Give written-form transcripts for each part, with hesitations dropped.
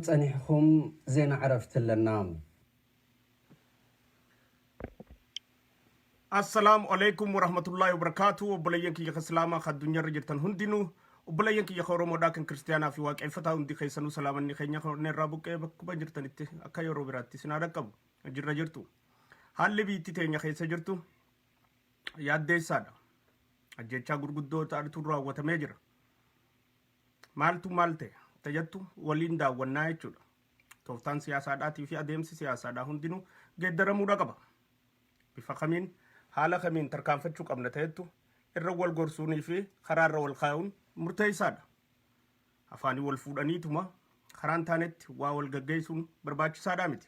ጸኒሕኹም ዜና ዕረፍቲ ኣለና። Assalaamu alaikum warahmatullahi wabarakatuh. Obboleeyyan kiyya kan Islaamaa kan addunyaarra jirtan hundinuu, obboleeyyan kiyya kan Oromoodhaa, kan Kiristiyaanaa fi Waaqeffataa hundi keessanuu salaamanni keenya kan onnee irraa buqqee bakkuma jirtanitti akka yeroo biraatti isin haa dhaqqabu. Jirra jirtu. Haalli biitti teenya keessa jirtu yaaddeessaadha. Ajjechaa gurguddoo ta'antu raawwatamee jira. Maaltu maal ta'e tajattu waliin daawwannaa jechuudha. Tooftaan siyaasaadhaatii fi adeemsi siyaasaadhaa hundinuu geeddaramuudha qaba. Bifa kamiin, haala kamiin tarkaanfachuu qabna ta'ettu irra wal gorsuunii fi karaa irra wal kaa'uun murteessaadha. Afaanii wal fuudhaniituma karaan taanetti waa wal gaggeessuun barbaachisaadhaa miti.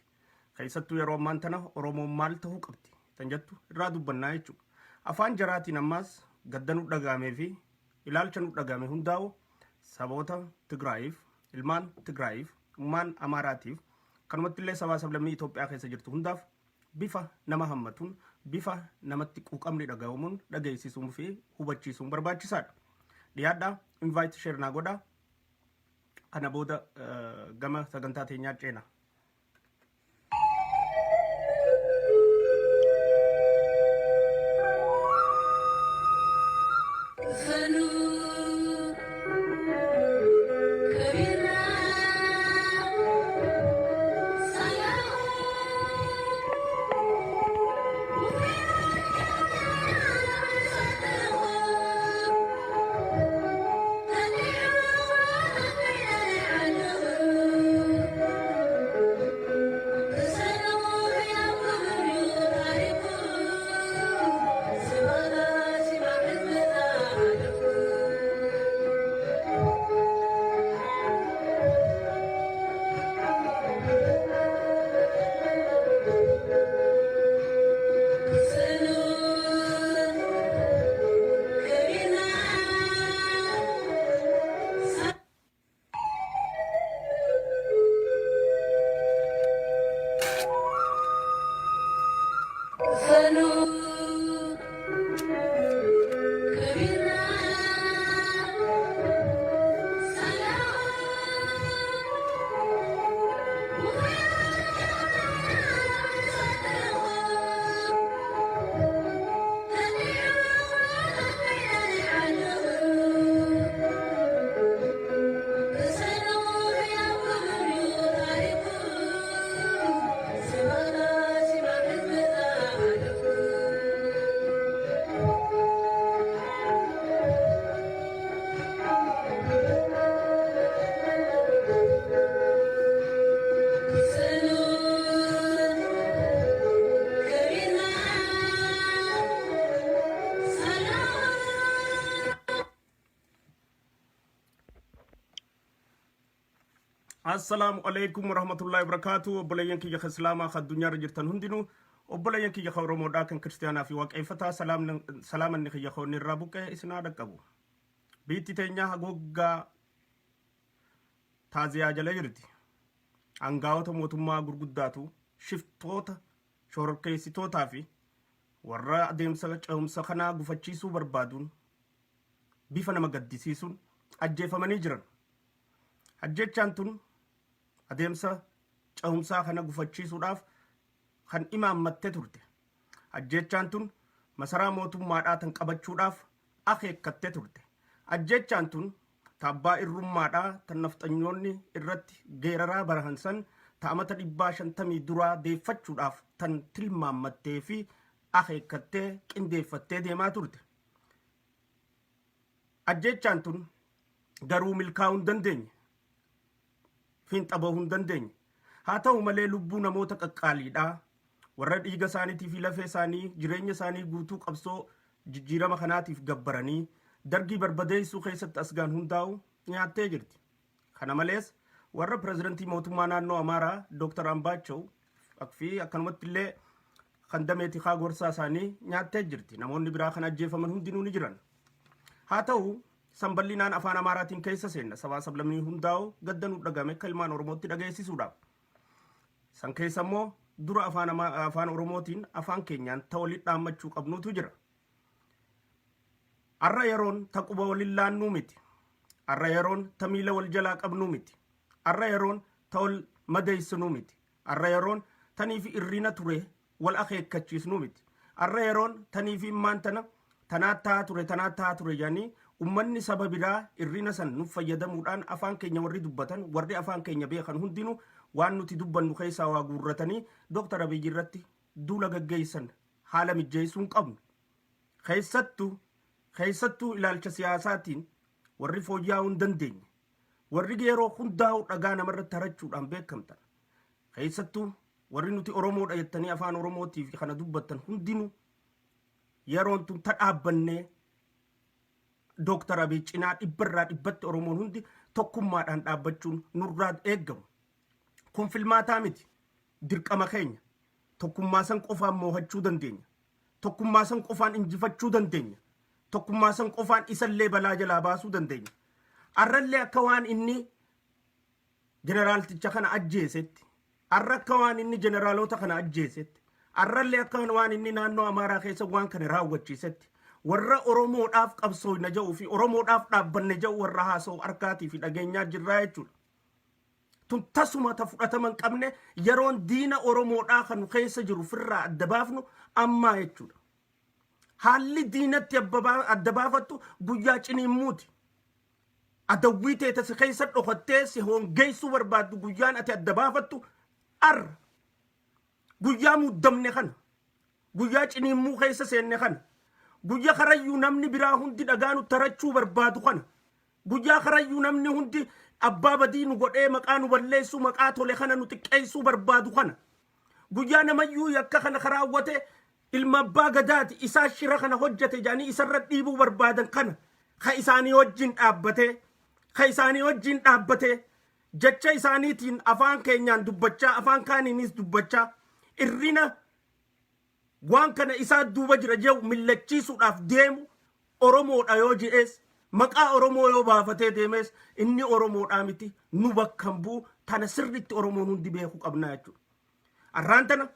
Keessattuu yeroo ammaan tana Oromoon maal ta'uu qabdi tan jettu irraa dubbannaa jechuudha. Afaan jaraatiin ammaas gadda nu dhagaamee fi ilaalcha nu dhagaame hundaa'u saboota Tigraayiif, ilmaan Tigraayiif, ummaan Amaaraatiif, kanumatti illee sabaa sablammii Itoophiyaa keessa jirtu hundaaf bifa nama hammatuun, bifa namatti quuqamni dhaga'amuun dhageessisuun fi hubachiisuun barbaachisaadha. Dhiyaadhaa, invite, share naa godhaa. Kana booda gama sagantaa teenyaa ceena. Assalaamu alaikum warahmatullahi wabarakatuh. Obboleeyyan kiyya kan Islaamaa kan addunyaarra jirtan hundinuu, obboleeyyan kiyya kan Oromoodhaa, kan Kiristiyaanaa fi Waaqeffataa, salaamanni kiyya kan irraa buqqee isin haa dhaqqabu. Biitti teenyaa hagooggaa taaziyaa jala jirti. Angaa'ota mootummaa gurguddaatu shiftoota, shororkeessitootaa fi warra adeemsa ce'umsa kanaa gufachiisuu barbaaduun bifa nama gaddisiisuun ajjeefamanii jiran. Ajjechaan tun adeemsa ce'umsaa kana gufachiisuudhaaf kan imaammatte turte. Ajjechaan tun masaraa mootummaadhaa tan qabachuudhaaf akeekkatte turte. Ajjechaan tun ta abbaa irrummaadhaa tan nafxanyoonni irratti geeraraa barahan san ta amata dhibbaa shantamii duraa deeffachuudhaaf tan tilmaammattee fi akeekkattee qindeeffattee deemaa turte. Ajjechaan tun garuu milkaa'uu hin dandeenye. Fiinxa bahuu hin dandeenye. Haa ta'u malee lubbuu namoota qaqqaaliidhaa warra dhiiga isaaniitii fi lafee isaanii jireenya isaanii guutuu qabsoo jijjiirama kanaatiif gabbaranii dargii barbadeessuu keessatti as gaan hundaa'u nyaattee jirti. Kana malees warra pirezidantii mootummaa naannoo Amaaraa Dr. Ambaachaw fi akkanumatti illee kan damee tikaa gorsaa isaanii nyaattee jirti. Namoonni biraa kan ajjeefaman hundinuu ni jiran. Haa ta'u san bal'inaan afaan Amaaraatiin keessa seenna. Sabaa sablammii hundaa'u gadda nu dhagame akka ilmaan Oromootti dhageessisuudhaaf. San keessa immoo dura afaan Oromootiin afaan keenyaan ta walitti dhaammachuu qabnutu jira. Arra yeroon ta quba walin laannuu miti. Arra yeroon ta miila wal jalaa qabnuu miti. Arra yeroon Ta wal madeessinuu miti. Arra yeroon tanii fi irrina ture wal akeekkachiisnuu miti. Arra yeroon tanii fi immaan tana tanaa ta'aa ture, tanaa ta'aa ture jedhanii ummanni saba biraa irrina san nuuf fayyadamuudhaan, afaan keenya warri dubbatan, warri afaan keenya beekan hundinuu waan nuti dubbannu keessaa waa guurratanii Dooktar Abiyyi irratti duula gaggeessan haala mijjeessuu hin qabnu. Keessattuu ilaalcha siyaasaatiin warri fooyya'uu hin dandeenye, warri yeroo hundaa'u dhagaa namarratti harachuudhaan beekamtan, keessattuu warri nuti Oromoodha jettanii afaan Oromootiif kana dubbattan hundinuu, yeroon tun ta dhaabbannee Dooktar Abiy cinaa dhibbarraa dhibbatti Oromoon hundi tokkummaadhaan dhaabbachuun nurraa eeggamu. Kun filmaataa miti. Dirqama keenya. Tokkummaa san qofaan moohachuu dandeenya. Tokkummaa san qofaan injifachuu dandeenya. Tokkummaa san qofaan isallee balaa jalaa baasuu dandeenya. Arrallee akka waan inni jeneraalticha kana ajjeesetti, arra akka waan inni jeneraalota kana ajjeesetti, arrallee akka waan inni naannoo Amaaraa keessa waan kana raawwachiisetti, warra Oromoodhaaf qabsooyna jedhuu fi Oromoodhaaf dhaabbanne jedhu warra haasa'u harkaatii fi dhageenyaa jirraa jechuudha. Tun tasuma ta fudhatama hin qabne. Yeroon diina Oromoodhaa kan keessa jiru firraa adda baafnu ammaa jechuudha. Haalli diinatti adda baafattu guyyaa ciniimmuuti. Adawwii teeta si keessa dhokattee si hongeessuu barbaaddu guyyaan ati adda baafattu arra. Guyyaa muddamne kana. Guyyaa ciniimmuu keessa seenne kana. Guyyaa karayyuu namni biraa hundi dhagaa nu tarachuu barbaadu kana. Guyyaa karayyuu namni hundi abbaa badii nu godhee maqaa nu balleessuu, maqaa tole kana nu xiqqeessuu barbaadu kana. Guyyaa namayyuu yakka kana raawwate ilma abbaa gadaati, isaa shira kana hojjete jedhanii isarra dhiibuu barbaadan kana, ka isaanii wajjin dhaabbatee, ka isaanii wajjin dhaabbatee jecha isaaniitiin afaan keenyaan dubbachaa, afaan kaaniinis dubbachaa, irrina waan kana isaa duuba jira jedhu millachiisuudhaaf deemu Oromoodha yoo je'ees, maqaa Oromoo yoo baafatee deemees, inni Oromoodhaa miti, nu bakka hin bu'u. Tana sirriitti Oromoon hundi beekuu qabnaa jechuudha. Arraan tana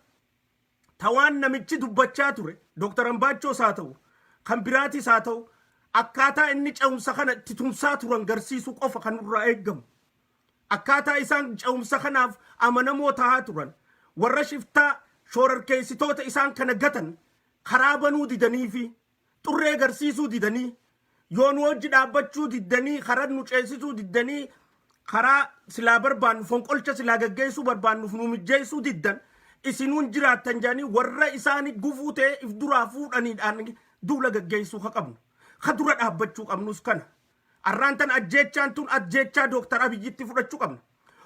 tawaan namichi dubbachaa ture, Dooktar Ambaachoos haa ta'u, kan biraatis haa ta'u, akkaataa inni ce'umsa kana itti tumsaa turan garsiisuu qofa kan nurraa eeggamu. Akkaataa isaan ce'umsa kanaaf amanamoo tahaa turan, warra shiftaa shoorarkeessitoota isaan kana gatan karaa banuu didanii fi xurree garsiisuu didanii, yoo nu hojii dhaabbachuu diddanii, karaa nu ceesisuu diddanii, karaa silaa barbaannu, fonqolcha silaa gaggeessuu barbaannuuf nu mijjeessuu diddan, isinuun jiraattan jedhanii warra isaanii gufuu ta'e if duraa fuudhaniidhaan duula gaggeessuu ka qabnu. Ka dura dhaabbachuu qabnus kana. Arraan tan ajjeechaan tun ajjeechaa Dooktar Abiyyitti fudhachuu qabna.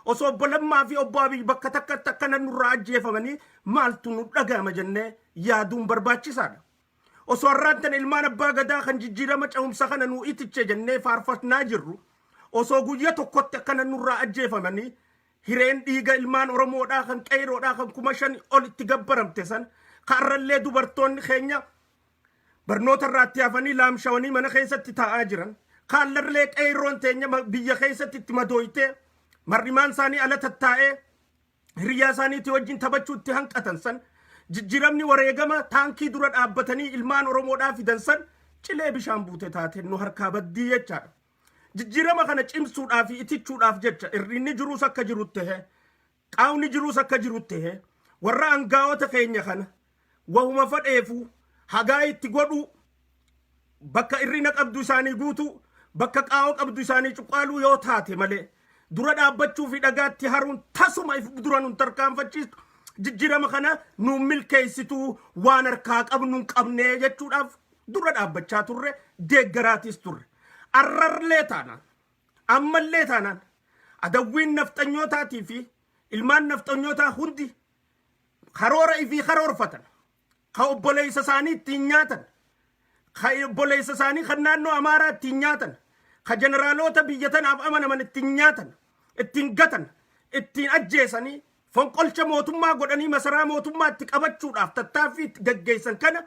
Osoo obbo Lammaa fi obbo Abiyyi bakka takkatti akkana nurraa ajjeefamanii maaltu nu dhaga'ama jennee yaaduun barbaachisaadha. Osoo har'aan tan ilmaan abbaa gadaa kan jijjiirama ce'umsa kana nu itiche jennee faarfannaa jirru osoo guyya tokkotti akkana nurraa ajjeefamanii, hireen dhiiga ilmaan Oromoodhaa kan qeeroodhaa kan 5,000 ol itti gabbaramte san, karrallee dubartoonni keenya barnoota irraa itti hafanii laamshawanii mana keessatti taa'aa jiran, kaallarlee qeerroon teenya biyya keessatti itti madooytee marrimaan isaanii ala tattaa'ee hiriyaa isaaniitii wajjin taphachuu itti hanqatan san, jijjiiramni wareegama taankii dura dhaabbatanii ilmaan Oromoodhaa fidan san cilee bishaan buute taate nu harkaa baddii jechaadha. Jijjiirama kana cimsuudhaa fi itichuudhaaf jecha irrinni jiruus akka jiru ta'e, qaawni jiruus akka jiru ta'e, warra angaa'ota keenya kana wahuma fadheefuu hagaa itti godhuu, bakka irrina qabdu isaanii guutuu, bakka qaawwa qabdu isaanii cuqqaaluu yoo taate malee, dura dhaabbachuu fi dhagaatti haruun tasuma if dura nun tarkaanfachiistu, jijjiirama kana nuun milkeessituu, waan harkaa qabnu hin qabne jechuudhaaf dura dhaabbachaa turre, deeggaraatis turre. Arrarlee taanaan, ammallee taanaan, adawwiin nafxanyootaatii fi ilmaan nafxanyootaa hundi karoora ifii karoorfatan, ka obboleessa isaanii ittiin nyaatan, ka obboleessa isaanii kan naannoo Amaaraa ittiin nyaatan, ka jeneraalota biyya tanaaf amanaman ittiin nyaatan, ittiin gatan, ittiin ajjeesanii fonqolcha mootummaa godhanii masaraa mootummaa itti qabachuudhaaf tattaaffii itti gaggeessan kana,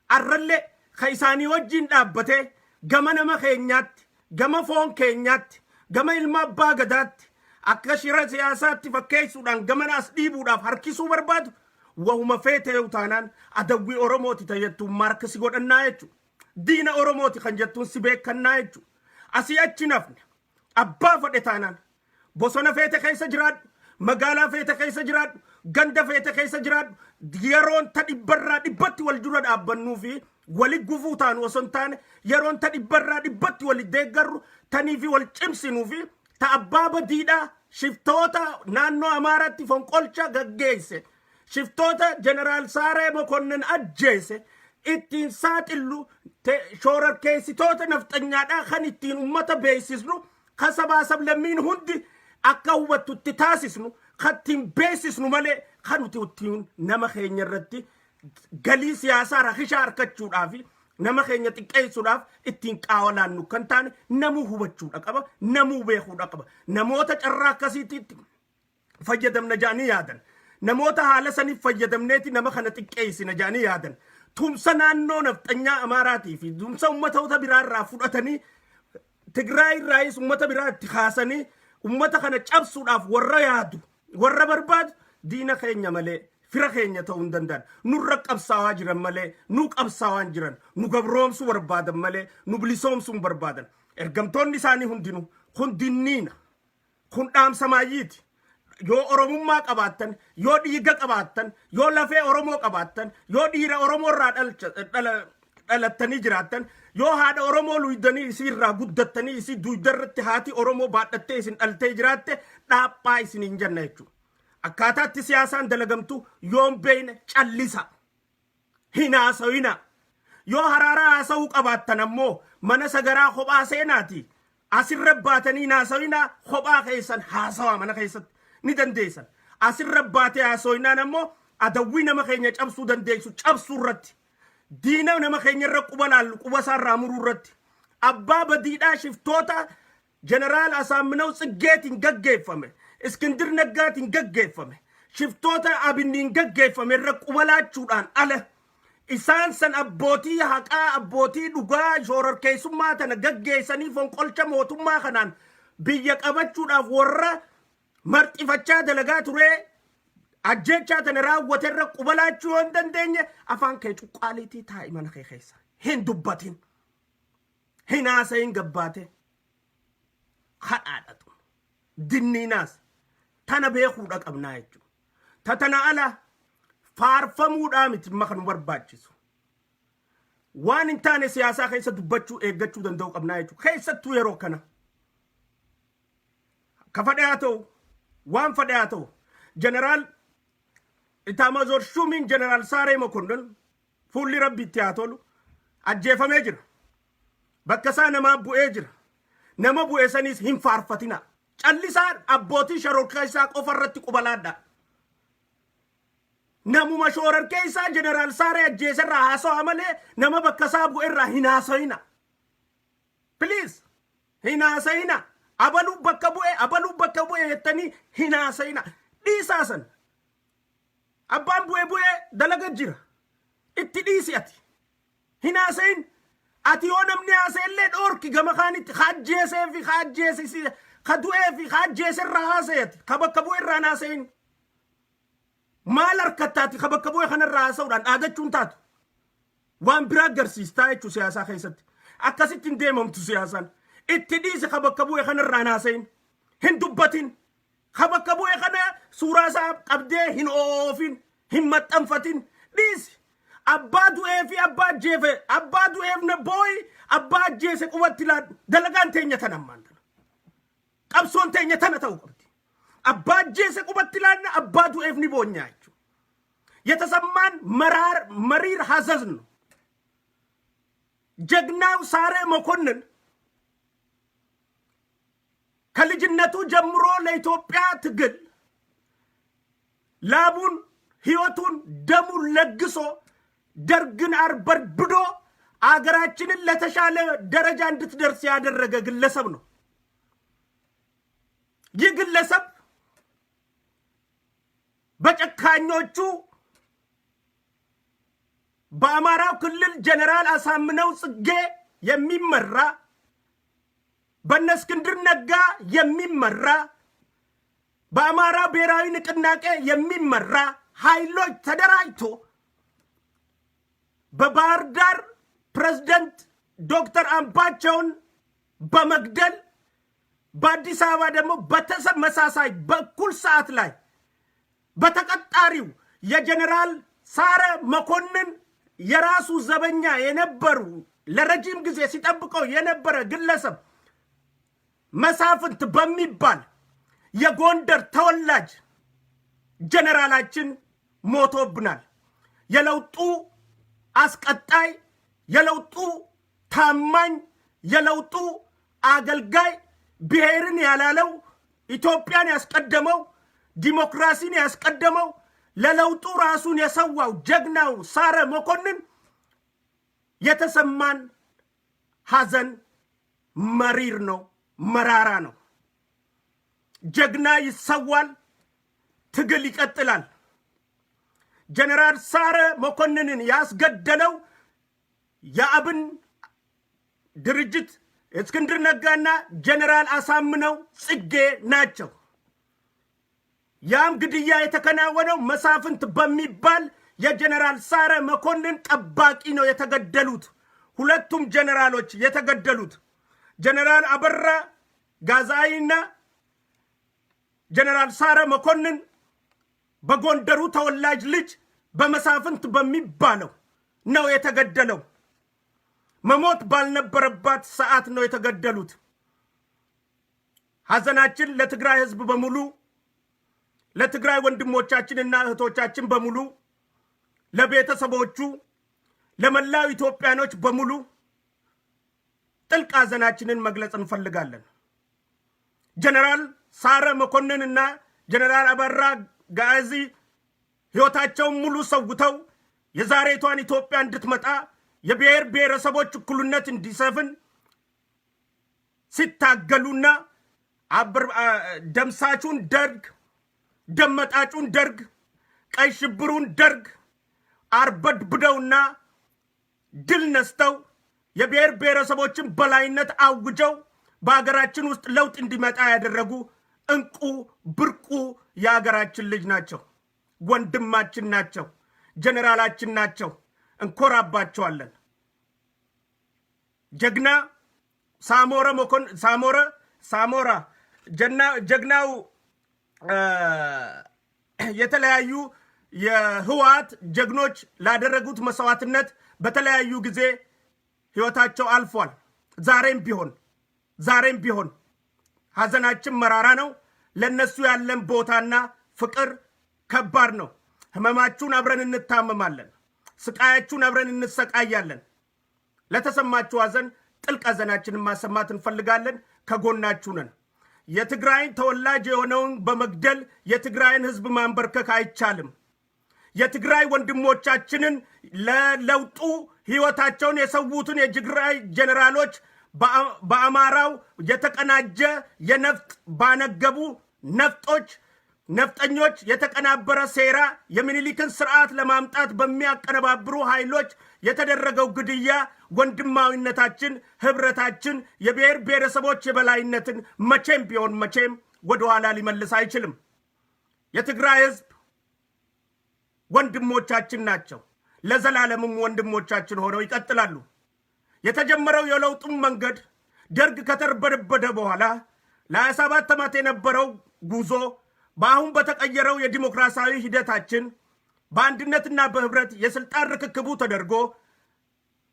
arrallee ka isaanii wajjin dhaabbatee gama nama keenyaatti, gama foon keenyaatti, gama ilma abbaa gadaatti akka shira siyaasaatti fakkeessuudhaan gamana as dhiibuudhaaf harkisuu barbaadu, wahuma feetee taanaan adawwii Oromooti tajettuun maarkisi godhannaa jechuudha. Diina Oromooti kan jettuun si beekannaa jechuudha. Asii achi nafne abbaa fadhe taanaan. Bosona feete keessa jiraadhu, magaalaa feete keessa jiraadhu, ganda feete keessa jiraadhu, yeroon ta dhibbarraa dhibbatti wal dura dhaabbannuu fi wali gufuu taanu osoo hin taane, yeroon ta dhibbarraa dhibbatti wali deeggarru tanii fi wal cimsinuu fi ta abbaa badiidhaa, shiftoota naannoo Amaaraatti fonqolcha gaggeesse, shiftoota Jeneraal Saaree Mokonnin ajjeese ittiin saaxillu, shoorarkeessitoota nafxanyaadhaa kan ittiin ummata beeksisnu, kan sabaa sablammiin hundi akka hubattu itti taasisnu, kan ittiin beeksisnu malee kan nuti ittiin nama keenya irratti galii siyaasaa rakishaa argachuudhaaf, nama keenya xiqqeessuudhaaf ittiin qaawa laannu kan taane namuu hubachuudha qaba, namuu beekuudha qaba. Namoota carraa akkasiitti fayyadamna jedhanii yaadan, namoota haala saniif fayyadamneeti nama kana xiqqeessina jedhanii yaadan, tumsa naannoo nafxanyaa Amaaraatii fi tumsa ummatoota biraarraa fudhatanii, Tigraay irraayis ummata biraa itti kaasanii ummata kana cabsuudhaaf warra yaadu, warra barbaadu, diina keenya malee fira keenya ta'uu hin danda'an. Nurra qabsaawaa jiran malee nu qabsaawaa hin jiran. Nu gabroomsuu barbaadan malee nu bilisoomsuu hin barbaadan. Ergamtoonni isaanii hundinuu kun dinniina. Kun dhaamsa maayyiiti. Yoo Oromummaa qabaattan, yoo dhiiga qabaattan, yoo lafee Oromoo qabaattan, yoo dhiira Oromoo irraa dhalattanii jiraattan, yoo haadha Oromoo luydanii isii irraa guddattanii, isii duyda irratti haati Oromoo baadhattee isin dhaltee jiraatte, dhaaphaa isin hin jenna jechuudha. Akkaataatti siyaasaan dalagamtu yoon beeyne callisa. Hin haasawina. Yoo haraaraa haasawuu qabaattan ammoo mana sagaraa kophaa seenaati. Asirra baatanii hin haasawinaa, kophaa keessan haasawaa mana keessatti ni dandeessan. Asirra baatee haasawinaan ammoo adawwii nama keenya cabsuu dandeessu cabsuu irratti, diina nama keenya irra quba laallu quba isaarraa muruu irratti, abbaa badiidhaa shiftoota Jeneraal Asaamminaw Tsiggeetiin gaggeeffame, Iskindir Naggaatiin gaggeeffame, shiftoota Abinniin gaggeeffame irra quba laachuudhaan ala, isaan san abbootii haqaa, abbootii dhugaa shoorarkeessummaa tana gaggeessanii fonqolcha mootummaa kanaan biyya qabachuudhaaf warra marxifachaa dalagaa turee ajjeechaa tana raawwate irra quba laachuu yoo hin dandeenye, afaan kee cuqqaaliitii taa'i mana kee keessa. Hin dubbatin. Hin haasayin gabbaate. Kadhaadhatu. Dinniinaas. Tana beekuudha qabnaa jechuudha. Ta tana ala faarfamuudhaa miti amma kan nu barbaachisu. Waan hin taane siyaasaa keessa dubbachuu eeggachuu danda'u qabnaa jechuudha. Keessattuu yeroo kana. Ka fadhe haa ta'u, waan fadhe haa ta'u. Jeneraal Itaamazoor Shuumiin Jeneraal Saaree Mokonnon, fuulli Rabbi itti haa tolu, ajjeefamee jira. Bakka isaa namaa bu'ee jira. Nama bu'e saniis hin faarfatina. Callisaa, abbootii shororkeessaa qofa irratti quba laadhaa. Namuma shororkeessaa Jeneraal Saaree ajjeese irraa haasawaa malee nama bakka isaa bu'e irraa hin haasawina. Please, hin haasayina. Abaluu bakka bu'e, abaluu bakka bu'e jettanii hin haasayina. Dhiisaa san. Abbaan bu'e bu'e dalaga jira. Itti dhiisi ati. Hin haasayin. Ati yoo namni haasa'e illee dhoorki gama kaanitti, ka ajjeesee fi ka ajjeesisi, ka du'ee fi ka ajjeese irraa haasa'e ati. Ka bakka bu'e irraa hin haasayin. Maal harkattaati ka bakka bu'e kanarraa haasa'uudhaan dhaadachuun taatu? Waan biraa agarsiistaa jechuun siyaasaa keessatti. Akkasitti hin deemamtu siyaasaan. Itti dhiisi, ka bakka bu'e kanarraa hin haasayin. Hin dubbatin. Ka bakka bu'e kana suuraa isaa qabdee hin oofin. Hin maxxanfatin. Dhiisi. Abbaa du'ee fi abbaa ajjeefe, abbaa du'eef na booyi, abbaa ajjeese qubatti laadhu. Dalagaan teenya tana ammaan tana. Qabsoon teenya tana ta'uu qabdi. Abbaa ajjeese qubatti laanna, abbaa du'eef ni boonyaa jechuudha. የተሰማን መራር መሪር ሐዘን ነው። ጀግናው ሳሬ መኮንን ከልጅነቱ ጀምሮ ለኢትዮጵያ ትግል ላቡን፣ ሕይወቱን፣ ደሙን ለግሶ ደርግን አርበድብዶ አገራችንን ለተሻለ ደረጃ እንድትደርስ ያደረገ ግለሰብ ነው። ይህ ግለሰብ በጨካኞቹ በአማራው ክልል ጀነራል አሳምነው ጽጌ የሚመራ፣ በነ እስክንድር ነጋ የሚመራ፣ በአማራ ብሔራዊ ንቅናቄ የሚመራ ኃይሎች ተደራጅቶ በባህር ዳር ፕሬዝደንት ዶክተር አምባቸውን በመግደል በአዲስ አበባ ደግሞ በተመሳሳይ በእኩል ሰዓት ላይ በተቀጣሪው የጀኔራል ሳረ መኮንን የራሱ ዘበኛ የነበሩ፣ ለረጅም ጊዜ ሲጠብቀው የነበረ ግለሰብ መሳፍንት በሚባል የጎንደር ተወላጅ ጀነራላችን ሞቶብናል። የለውጡ አስቀጣይ፣ የለውጡ ታማኝ፣ የለውጡ አገልጋይ፣ ብሔርን ያላለው፣ ኢትዮጵያን ያስቀደመው፣ ዲሞክራሲን ያስቀደመው፣ ለለውጡ ራሱን የሰዋው ጀግናው ሳረ መኮንን የተሰማን ሐዘን መሪር ነው፣ መራራ ነው። ጀግና ይሰዋል፣ ትግል ይቀጥላል። ጀነራል ሳረ መኮንንን ያስገደለው የአብን ድርጅት እስክንድር ነጋና ጀነራል አሳምነው ጽጌ ናቸው። ያም ግድያ የተከናወነው መሳፍንት በሚባል የጀነራል ሳረ መኮንን ጠባቂ ነው የተገደሉት። ሁለቱም ጀነራሎች የተገደሉት ጀነራል አበራ ጋዛይና ጀነራል ሳረ መኮንን በጎንደሩ ተወላጅ ልጅ በመሳፍንት በሚባለው ነው የተገደለው። መሞት ባልነበረባት ሰዓት ነው የተገደሉት። ሐዘናችን ለትግራይ ሕዝብ በሙሉ፣ ለትግራይ ወንድሞቻችንና እህቶቻችን በሙሉ፣ ለቤተሰቦቹ፣ ለመላው ኢትዮጵያኖች በሙሉ ጥልቅ ሐዘናችንን መግለጽ እንፈልጋለን። ጀነራል ሳረ መኮንንና ጀነራል አበራ ጋዚ ሕይወታቸውን ሙሉ ሰውተው የዛሬቷን ኢትዮጵያ እንድትመጣ፣ የብሔር ብሔረሰቦች እኩልነት እንዲሰፍን ሲታገሉና ደምሳቹን ደርግ፣ ደመጣጩን ደርግ፣ ቀይ ሽብሩን ደርግ አርበድብደውና ድል ነስተው የብሔር ብሔረሰቦችን በላይነት አውጀው በሀገራችን ውስጥ ለውጥ እንዲመጣ ያደረጉ እንቁ ብርቁ የሀገራችን ልጅ ናቸው። ወንድማችን ናቸው። ጀኔራላችን ናቸው። እንኮራባቸዋለን። ጀግና ሳሞረ መኮን ሳሞረ ሳሞራ ጀግናው የተለያዩ የህወሓት ጀግኖች ላደረጉት መስዋዕትነት በተለያዩ ጊዜ ህይወታቸው አልፏል። ዛሬም ቢሆን ሐዘናችን መራራ ነው። ለነሱ ያለን ቦታና ፍቅር ከባድ ነው። ህመማችሁን አብረን እንታመማለን። ስቃያችሁን አብረን እንሰቃያለን። ለተሰማችሁ ሐዘን ጥልቅ ሐዘናችንን ማሰማት እንፈልጋለን። ከጎናችሁ ነን። የትግራይን ተወላጅ የሆነውን በመግደል የትግራይን ህዝብ ማንበርከክ አይቻልም። የትግራይ ወንድሞቻችንን፣ ለለውጡ ህይወታቸውን የሰዉትን የትግራይ ጀኔራሎች በአማራው የተቀናጀ የነፍጥ ባነገቡ ነፍጦች ነፍጠኞች የተቀናበረ ሴራ የሚኒሊክን ስርዓት ለማምጣት በሚያቀነባብሩ ኃይሎች የተደረገው ግድያ ወንድማዊነታችን፣ ህብረታችን፣ የብሔር ብሔረሰቦች የበላይነትን መቼም ቢሆን መቼም ወደኋላ ሊመልስ አይችልም። የትግራይ ህዝብ ወንድሞቻችን ናቸው። ለዘላለምም ወንድሞቻችን ሆነው ይቀጥላሉ። የተጀመረው የለውጡም መንገድ ደርግ ከተርበደበደ በኋላ ለ27 ዓመት የነበረው ጉዞ በአሁን በተቀየረው የዲሞክራሲያዊ ሂደታችን በአንድነትና በህብረት የስልጣን ርክክቡ ተደርጎ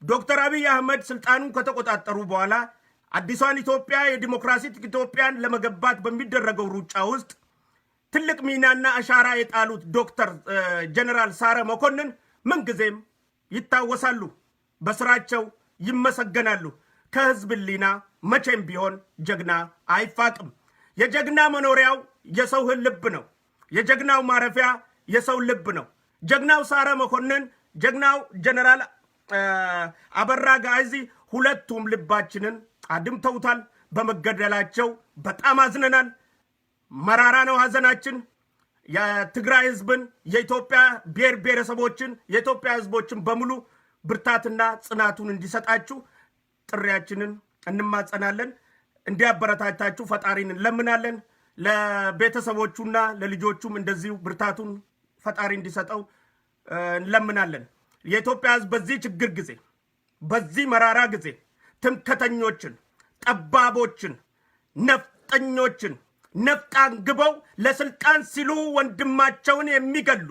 ዶክተር አብይ አህመድ ስልጣኑን ከተቆጣጠሩ በኋላ አዲሷን ኢትዮጵያ፣ የዲሞክራሲ ኢትዮጵያን ለመገንባት በሚደረገው ሩጫ ውስጥ ትልቅ ሚናና አሻራ የጣሉት ዶክተር ጀነራል ሳረ መኮንን ምንጊዜም ይታወሳሉ፣ በስራቸው ይመሰገናሉ። ከህዝብ ሕሊና መቼም ቢሆን ጀግና አይፋቅም። የጀግና መኖሪያው የሰው ልብ ነው። የጀግናው ማረፊያ የሰው ልብ ነው። ጀግናው ሳረ መኮንን፣ ጀግናው ጀነራል አበራ ጋዚ ሁለቱም ልባችንን አድምተውታል። በመገደላቸው በጣም አዝነናል። መራራ ነው ሀዘናችን። የትግራይ ህዝብን፣ የኢትዮጵያ ብሔር ብሔረሰቦችን፣ የኢትዮጵያ ህዝቦችን በሙሉ ብርታትና ጽናቱን እንዲሰጣችሁ ጥሪያችንን እንማጸናለን። እንዲያበረታታችሁ ፈጣሪን እንለምናለን። ለቤተሰቦቹና ለልጆቹም እንደዚሁ ብርታቱን ፈጣሪ እንዲሰጠው እንለምናለን። የኢትዮጵያ ህዝብ በዚህ ችግር ጊዜ፣ በዚህ መራራ ጊዜ ትምክህተኞችን፣ ጠባቦችን፣ ነፍጠ ነፍጠኞችን ነፍጥ አንግበው ለስልጣን ሲሉ ወንድማቸውን የሚገሉ፣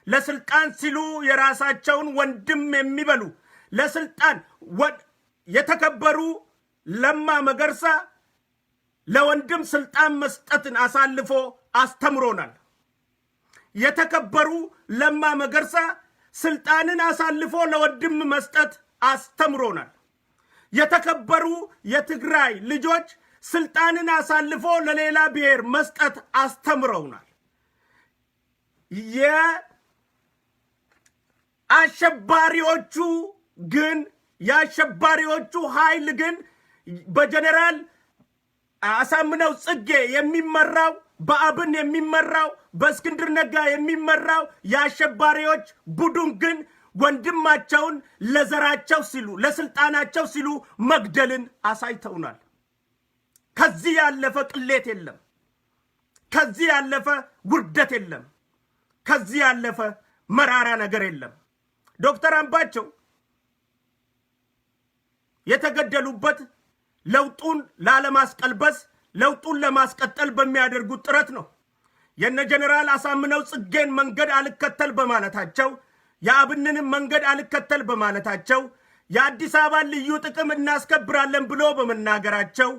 ለስልጣን ሲሉ የራሳቸውን ወንድም የሚበሉ፣ ለስልጣን የተከበሩ ለማ መገርሳ ለወንድም ስልጣን መስጠትን አሳልፎ አስተምሮናል። የተከበሩ ለማ መገርሳ ስልጣንን አሳልፎ ለወንድም መስጠት አስተምሮናል። የተከበሩ የትግራይ ልጆች ስልጣንን አሳልፎ ለሌላ ብሔር መስጠት አስተምረውናል። የአሸባሪዎቹ ኃይል ግን በጀኔራል አሳምነው ጽጌ የሚመራው፣ በአብን የሚመራው፣ በእስክንድር ነጋ የሚመራው የአሸባሪዎች ቡድን ግን ወንድማቸውን ለዘራቸው ሲሉ፣ ለስልጣናቸው ሲሉ መግደልን አሳይተውናል። ከዚህ ያለፈ ቅሌት የለም። ከዚህ ያለፈ ውርደት የለም። ከዚህ ያለፈ መራራ ነገር የለም። ዶክተር አምባቸው የተገደሉበት ለውጡን ላለማስቀልበስ፣ ለውጡን ለማስቀጠል በሚያደርጉት ጥረት ነው። የነ ጀኔራል አሳምነው ጽጌን መንገድ አልከተል በማለታቸው፣ የአብንንም መንገድ አልከተል በማለታቸው፣ የአዲስ አበባን ልዩ ጥቅም እናስከብራለን ብሎ በመናገራቸው፣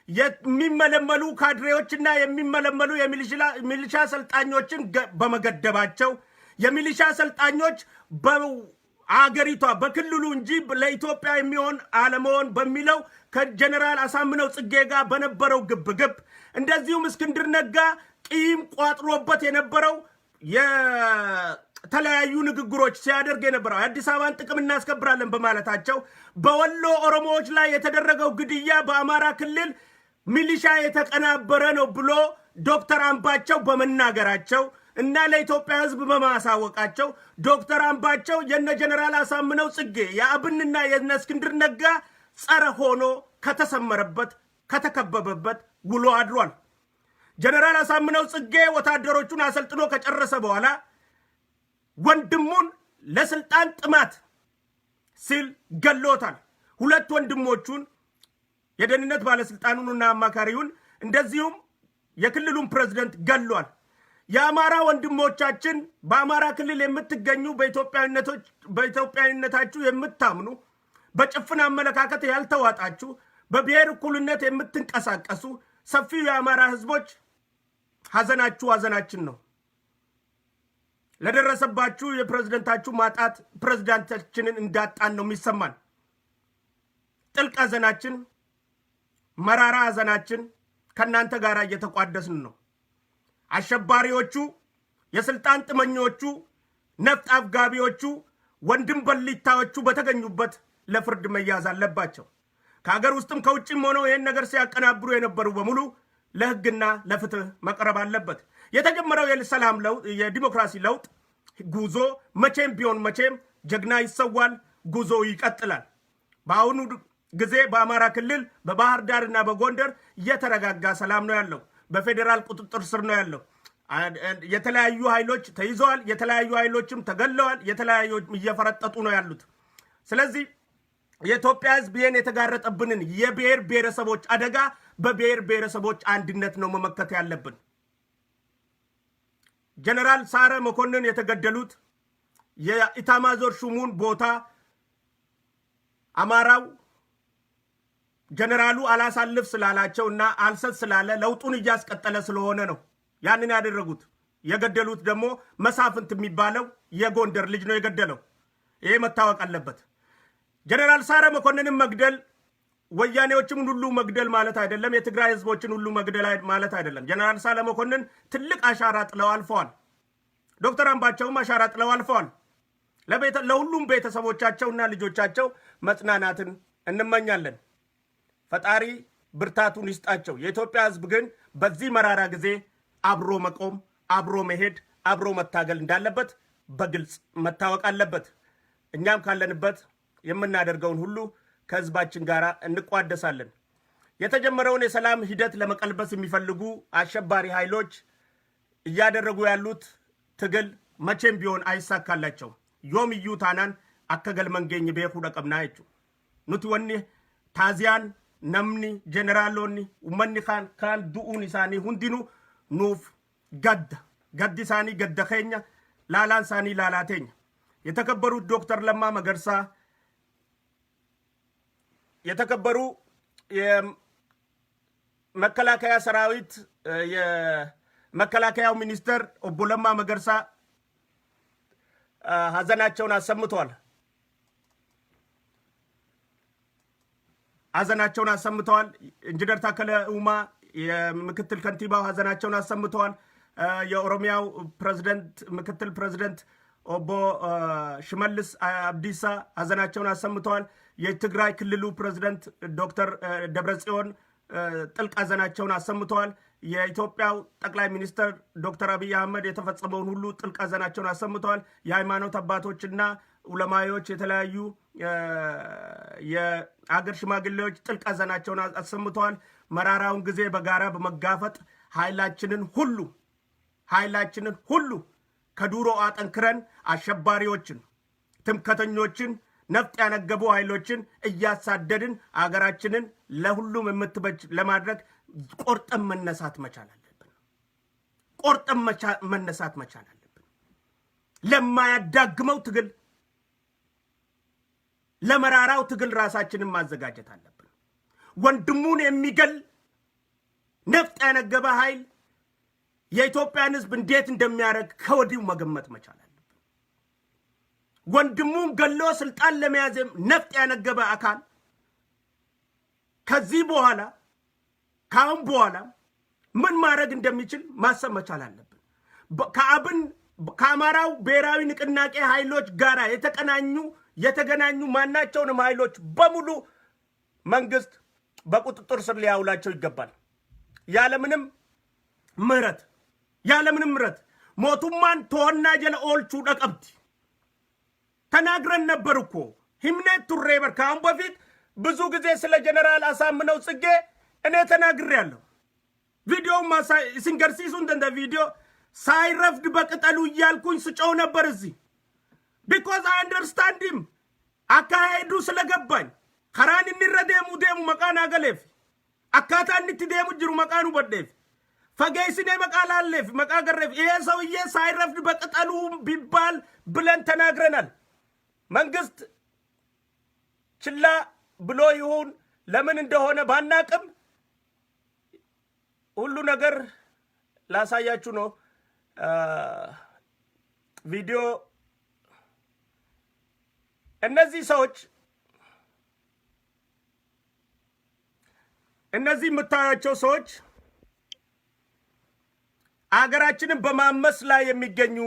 የሚመለመሉ ካድሬዎችና የሚመለመሉ የሚሊሻ ሰልጣኞችን በመገደባቸው፣ የሚሊሻ ሰልጣኞች በአገሪቷ በክልሉ እንጂ ለኢትዮጵያ የሚሆን አለመሆን በሚለው ከጀኔራል አሳምነው ጽጌ ጋር በነበረው ግብግብ፣ እንደዚሁም እስክንድር ነጋ ቂም ቋጥሮበት የነበረው የተለያዩ ንግግሮች ሲያደርግ የነበረው የአዲስ አበባን ጥቅም እናስከብራለን በማለታቸው፣ በወሎ ኦሮሞዎች ላይ የተደረገው ግድያ በአማራ ክልል ሚሊሻ የተቀናበረ ነው ብሎ ዶክተር አምባቸው በመናገራቸው እና ለኢትዮጵያ ሕዝብ በማሳወቃቸው፣ ዶክተር አምባቸው የነ ጀኔራል አሳምነው ጽጌ፣ የአብንና የነ እስክንድር ነጋ ጸረ ሆኖ ከተሰመረበት፣ ከተከበበበት ውሎ አድሯል። ጀኔራል አሳምነው ጽጌ ወታደሮቹን አሰልጥኖ ከጨረሰ በኋላ ወንድሙን ለስልጣን ጥማት ሲል ገሎታል። ሁለት ወንድሞቹን፣ የደህንነት ባለስልጣኑንና አማካሪውን፣ እንደዚሁም የክልሉን ፕሬዝደንት ገሏል። የአማራ ወንድሞቻችን፣ በአማራ ክልል የምትገኙ፣ በኢትዮጵያዊነታችሁ የምታምኑ፣ በጭፍን አመለካከት ያልተዋጣችሁ፣ በብሔር እኩልነት የምትንቀሳቀሱ ሰፊው የአማራ ህዝቦች ሀዘናችሁ ሀዘናችን ነው። ለደረሰባችሁ የፕሬዝደንታችሁ ማጣት ፕሬዝዳንታችንን እንዳጣን ነው የሚሰማን። ጥልቅ ሀዘናችን፣ መራራ ሀዘናችን ከእናንተ ጋር እየተቋደስን ነው። አሸባሪዎቹ፣ የስልጣን ጥመኞቹ፣ ነፍጥ አፍጋቢዎቹ፣ ወንድም በሊታዎቹ በተገኙበት ለፍርድ መያዝ አለባቸው። ከሀገር ውስጥም ከውጭም ሆነው ይህን ነገር ሲያቀናብሩ የነበሩ በሙሉ ለህግና ለፍትህ መቅረብ አለበት። የተጀመረው የሰላም ለውጥ፣ የዲሞክራሲ ለውጥ ጉዞ መቼም ቢሆን መቼም ጀግና ይሰዋል፣ ጉዞ ይቀጥላል። በአሁኑ ጊዜ በአማራ ክልል በባህር ዳርና በጎንደር የተረጋጋ ሰላም ነው ያለው። በፌዴራል ቁጥጥር ስር ነው ያለው። የተለያዩ ኃይሎች ተይዘዋል። የተለያዩ ኃይሎችም ተገለዋል። የተለያዩ እየፈረጠጡ ነው ያሉት። ስለዚህ የኢትዮጵያ ሕዝብ ይህን የተጋረጠብንን የብሔር ብሔረሰቦች አደጋ በብሔር ብሔረሰቦች አንድነት ነው መመከት ያለብን። ጀነራል ሳረ መኮንን የተገደሉት የኢታማዦር ሹሙን ቦታ አማራው ጀነራሉ አላሳልፍ ስላላቸው እና አልሰጥ ስላለ፣ ለውጡን እያስቀጠለ ስለሆነ ነው ያንን ያደረጉት። የገደሉት ደግሞ መሳፍንት የሚባለው የጎንደር ልጅ ነው የገደለው። ይሄ መታወቅ አለበት። ጀነራል ሳረ መኮንንን መግደል ወያኔዎችን ሁሉ መግደል ማለት አይደለም። የትግራይ ህዝቦችን ሁሉ መግደል ማለት አይደለም። ጀነራል ሳረ መኮንን ትልቅ አሻራ ጥለው አልፈዋል። ዶክተር አምባቸውም አሻራ ጥለው አልፈዋል። ለሁሉም ቤተሰቦቻቸውና ልጆቻቸው መጽናናትን እንመኛለን። ፈጣሪ ብርታቱን ይስጣቸው። የኢትዮጵያ ህዝብ ግን በዚህ መራራ ጊዜ አብሮ መቆም፣ አብሮ መሄድ፣ አብሮ መታገል እንዳለበት በግልጽ መታወቅ አለበት። እኛም ካለንበት የምናደርገውን ሁሉ ከህዝባችን ጋር እንቋደሳለን። የተጀመረውን የሰላም ሂደት ለመቀልበስ የሚፈልጉ አሸባሪ ኃይሎች እያደረጉ ያሉት ትግል መቼም ቢሆን አይሳካላቸው። Yoomiyyuu taanaan akka galma hin geenye beekuu qabnaa jechuudha. Nuti wanni taaziyaan Namni jeneraalonni ummanni kaan kaan du'uun isaanii hundinuu nuuf gadda. Gaddi isaanii gadda keenya, laalaan isaanii laalaa teenya. የተከበሩት ዶክተር ለማ መገርሳ፣ የተከበሩ የመከላከያ ሰራዊት የመከላከያው ሚኒስትር ኦቦ ለማ መገርሳ ሀዘናቸውን አሰምተዋል። ሀዘናቸውን አሰምተዋል። ኢንጂነር ታከለ ኡማ የምክትል ከንቲባው ሀዘናቸውን አሰምተዋል። የኦሮሚያው ፕሬዝደንት ምክትል ፕሬዝደንት ኦቦ ሽመልስ አብዲሳ ሀዘናቸውን አሰምተዋል። የትግራይ ክልሉ ፕሬዝደንት ዶክተር ደብረጽዮን ጥልቅ ሀዘናቸውን አሰምተዋል። የኢትዮጵያው ጠቅላይ ሚኒስትር ዶክተር አብይ አህመድ የተፈጸመውን ሁሉ ጥልቅ ሀዘናቸውን አሰምተዋል። የሃይማኖት አባቶችና ዑለማዎች፣ የተለያዩ የአገር ሽማግሌዎች ጥልቅ ሀዘናቸውን አሰምተዋል። መራራውን ጊዜ በጋራ በመጋፈጥ ኃይላችንን ሁሉ ከዱሮ አጠንክረን አሸባሪዎችን፣ ትምክህተኞችን፣ ነፍጥ ያነገቡ ኃይሎችን እያሳደድን አገራችንን ለሁሉም የምትበጅ ለማድረግ ቆርጠን መነሳት መቻል አለብን። ቆርጠን መነሳት መቻል አለብን። ለማያዳግመው ትግል፣ ለመራራው ትግል ራሳችንን ማዘጋጀት አለብን። ወንድሙን የሚገል ነፍጥ ያነገበ ኃይል የኢትዮጵያን ሕዝብ እንዴት እንደሚያደርግ ከወዲሁ መገመት መቻል አለብን። ወንድሙን ገሎ ስልጣን ለመያዝ ነፍጥ ያነገበ አካል ከዚህ በኋላ፣ ከአሁን በኋላ ምን ማድረግ እንደሚችል ማሰብ መቻል አለብን። ከአብን፣ ከአማራው ብሔራዊ ንቅናቄ ኃይሎች ጋር የተገናኙ ማናቸውንም ኃይሎች በሙሉ መንግስት በቁጥጥር ስር ሊያውላቸው ይገባል። ያለምንም ምህረት፣ ያለምንም ምህረት። Mootummaan to'annaa jala oolchuudha qabdi። ተናግረን ነበር እኮ፣ himnee turre bar። ከአሁን በፊት ብዙ ጊዜ ስለ ጀነራል አሳምነው ጽጌ እኔ ተናግሬያለሁ። ቪዲዮ isin garsiisuu እንደ ቪዲዮ ሳይረፍድ በቅጠሉ እያልኩኝ ስጮህ ነበር እዚህ፣ because I understand him፣ አካሄዱ ስለገባኝ፣ karaan inni irra deemu maqaa naa galeef፣ akkaataa inni itti deemu jiru maqaa nu badheef፣ fageessinee maqaa lalleef፣ maqaa garreef፣ ይሄ ሰውዬ ሳይረፍድ በቅጠሉ ቢባል ብለን ተናግረናል። መንግስት ችላ ብሎ ይሁን ለምን እንደሆነ ባናቅም ሁሉ ነገር ላሳያችሁ ነው። ቪዲዮ እነዚህ የምታያቸው ሰዎች አገራችንን በማመስ ላይ የሚገኙ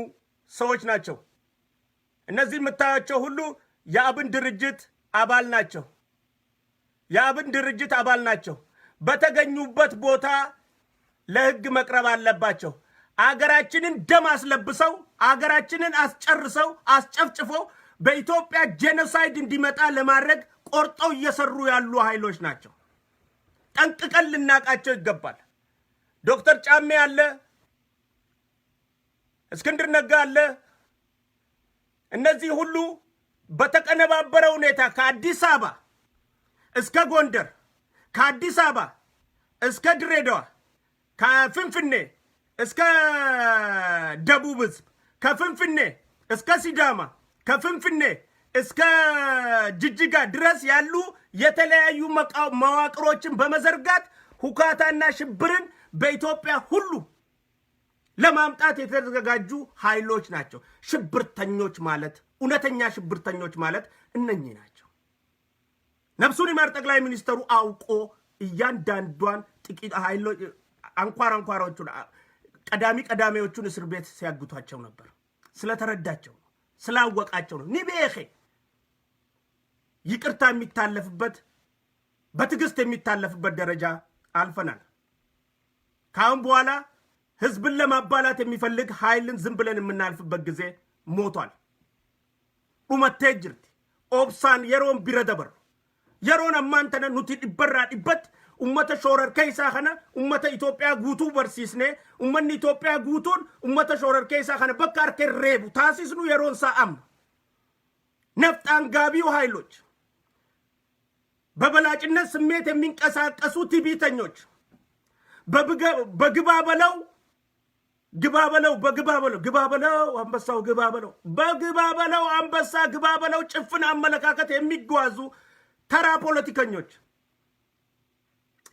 ሰዎች ናቸው። እነዚህ የምታያቸው ሁሉ የአብን ድርጅት አባል ናቸው። የአብን ድርጅት አባል ናቸው። በተገኙበት ቦታ ለሕግ መቅረብ አለባቸው። አገራችንን ደም አስለብሰው፣ አገራችንን አስጨርሰው፣ አስጨፍጭፈው በኢትዮጵያ genocide እንዲመጣ ለማድረግ ቆርጠው እየሰሩ ያሉ ኃይሎች ናቸው። ጠንቅቀን ልናቃቸው ይገባል። ዶክተር ጫሜ አለ፣ እስክንድር ነጋ አለ። እነዚህ ሁሉ በተቀነባበረ ሁኔታ ከአዲስ አበባ እስከ ጎንደር፣ ከአዲስ አበባ እስከ ድሬዳዋ፣ ከፍንፍኔ እስከ ደቡብ ህዝብ፣ ከፍንፍኔ እስከ ሲዳማ፣ ከፍንፍኔ እስከ ጅጅጋ ድረስ ያሉ የተለያዩ መዋቅሮችን በመዘርጋት ሁካታና ሽብርን በኢትዮጵያ ሁሉ ለማምጣት የተዘጋጁ ኃይሎች ናቸው። ሽብርተኞች ማለት፣ እውነተኛ ሽብርተኞች ማለት እነኚህ ናቸው። ነፍሱን ይማር ጠቅላይ ሚኒስተሩ አውቆ እያንዳንዷን ጥቂት ኃይሎች፣ አንኳር አንኳሮቹን፣ ቀዳሚ ቀዳሚዎቹን እስር ቤት ሲያግቷቸው ነበር። ስለተረዳቸው ነው፣ ስላወቃቸው ነው። Ni beeke። ይቅርታ የሚታለፍበት፣ በትዕግስት የሚታለፍበት ደረጃ አልፈናል። ከአሁን በኋላ ህዝብን ለማባላት የሚፈልግ ኃይልን ዝም ብለን የምናልፍበት ጊዜ ሞቷል። Dhumattee jirti. Obsaan yeroon bira dabarru. Yeroon ammaan tana nuti dhibbarraa dhibbatti ummata shororkeessaa kana ummata Itoophiyaa guutuu barsiisnee, ummanni Itoophiyaa guutuun ummata shororkeessaa kana bakka harka reebu taasisnu yeroon isaa amma. ነፍጥ አንጋቢው ኃይሎች፣ በበላጭነት ስሜት የሚንቀሳቀሱ ትዕቢተኞች፣ በግባ በለው ግባ በለው በግባ በለው ግባ በለው አንበሳው ግባ በለው በግባ በለው አንበሳ ግባ በለው ጭፍን አመለካከት የሚጓዙ ተራ ፖለቲከኞች፣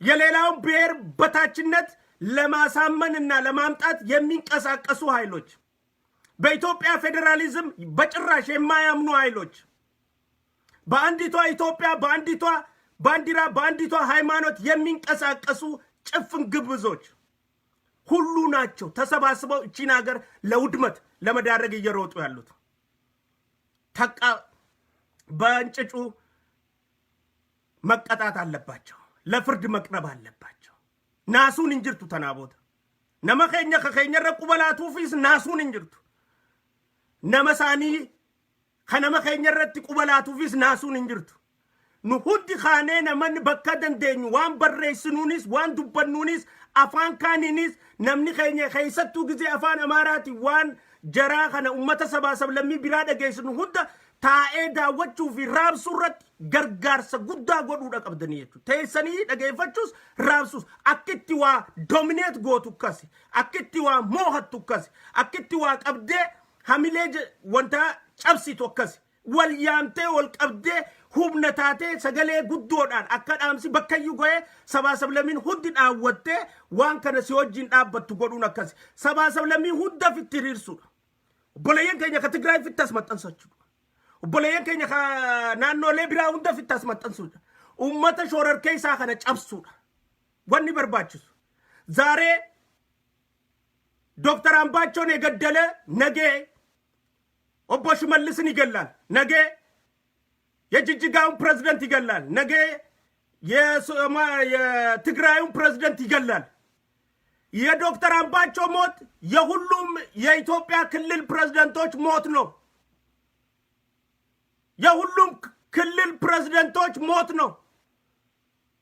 የሌላውን ብሔር በታችነት ለማሳመንና ለማምጣት የሚንቀሳቀሱ ኃይሎች፣ በኢትዮጵያ ፌዴራሊዝም በጭራሽ የማያምኑ ኃይሎች፣ በአንዲቷ ኢትዮጵያ፣ በአንዲቷ ባንዲራ፣ በአንዲቷ ሃይማኖት የሚንቀሳቀሱ ጭፍን ግብዞች ሁሉ ናቸው ተሰባስበው እቺን ሀገር ለውድመት ለመዳረግ እየሮጡ ያሉት። ተቃ በእንጭጩ መቀጣት አለባቸው። ለፍርድ መቅረብ አለባቸው። Naasuun hin jirtu tanaa booda. Nama keenya ka keenyarra quba laatuufis naasuun hin jirtu. Nama isaanii ka nama keenya irratti quba laatuufis naasuun hin jirtu. Nu hundi kaanee namanni bakka dandeenyu waan barreessinuunis, waan dubbannuunis, afaan kaaniinis, namni keenya keessattuu gizee afaan Amaaraati waan jaraa kana ummata sabaa sablammii biraa dhageessinu hunda taa'ee daawwachuu fi raabsuu irratti gargaarsa guddaa godhuudha qabdanii jechuudha. Teessanii dhageeffachuus raabsuus akkitti waa dominate gootu akkasi, akkitti waa moohattu akkasi, akkitti waa qabdee hamilee wanta cabsitu akkasi. Wal yaamtee, wal qabdee, humna taatee, sagalee guddoodhaan akka dhaamsi bakkayyuu ga'ee sabaa sablammiin hundi dhaawwattee waan kana si wajjin dhaabbattu godhuun akkasi. Sabaa sablammii hunda fitti hiriirsuudha. Obboleeyyan keenya ka Tigraay fitti as maxxansachuudha. Obboleeyyan keenya ka naannolee biraa hunda fitti as maxxansuudha. Uummata shororkeessaa kana cabsuudha. Wanni barbaachisu. ዛሬ ዶክተር አምባቸውን የገደለ ነገ ኦቦ ሽመልስን ይገላል። ነገ የጅጅጋውን ፕሬዝደንት ይገላል። ነገ የትግራዩን ፕሬዝደንት ይገላል። የዶክተር አምባቸው ሞት የሁሉም የኢትዮጵያ ክልል ፕሬዝደንቶች ሞት ነው። የሁሉም ክልል ፕሬዝደንቶች ሞት ነው።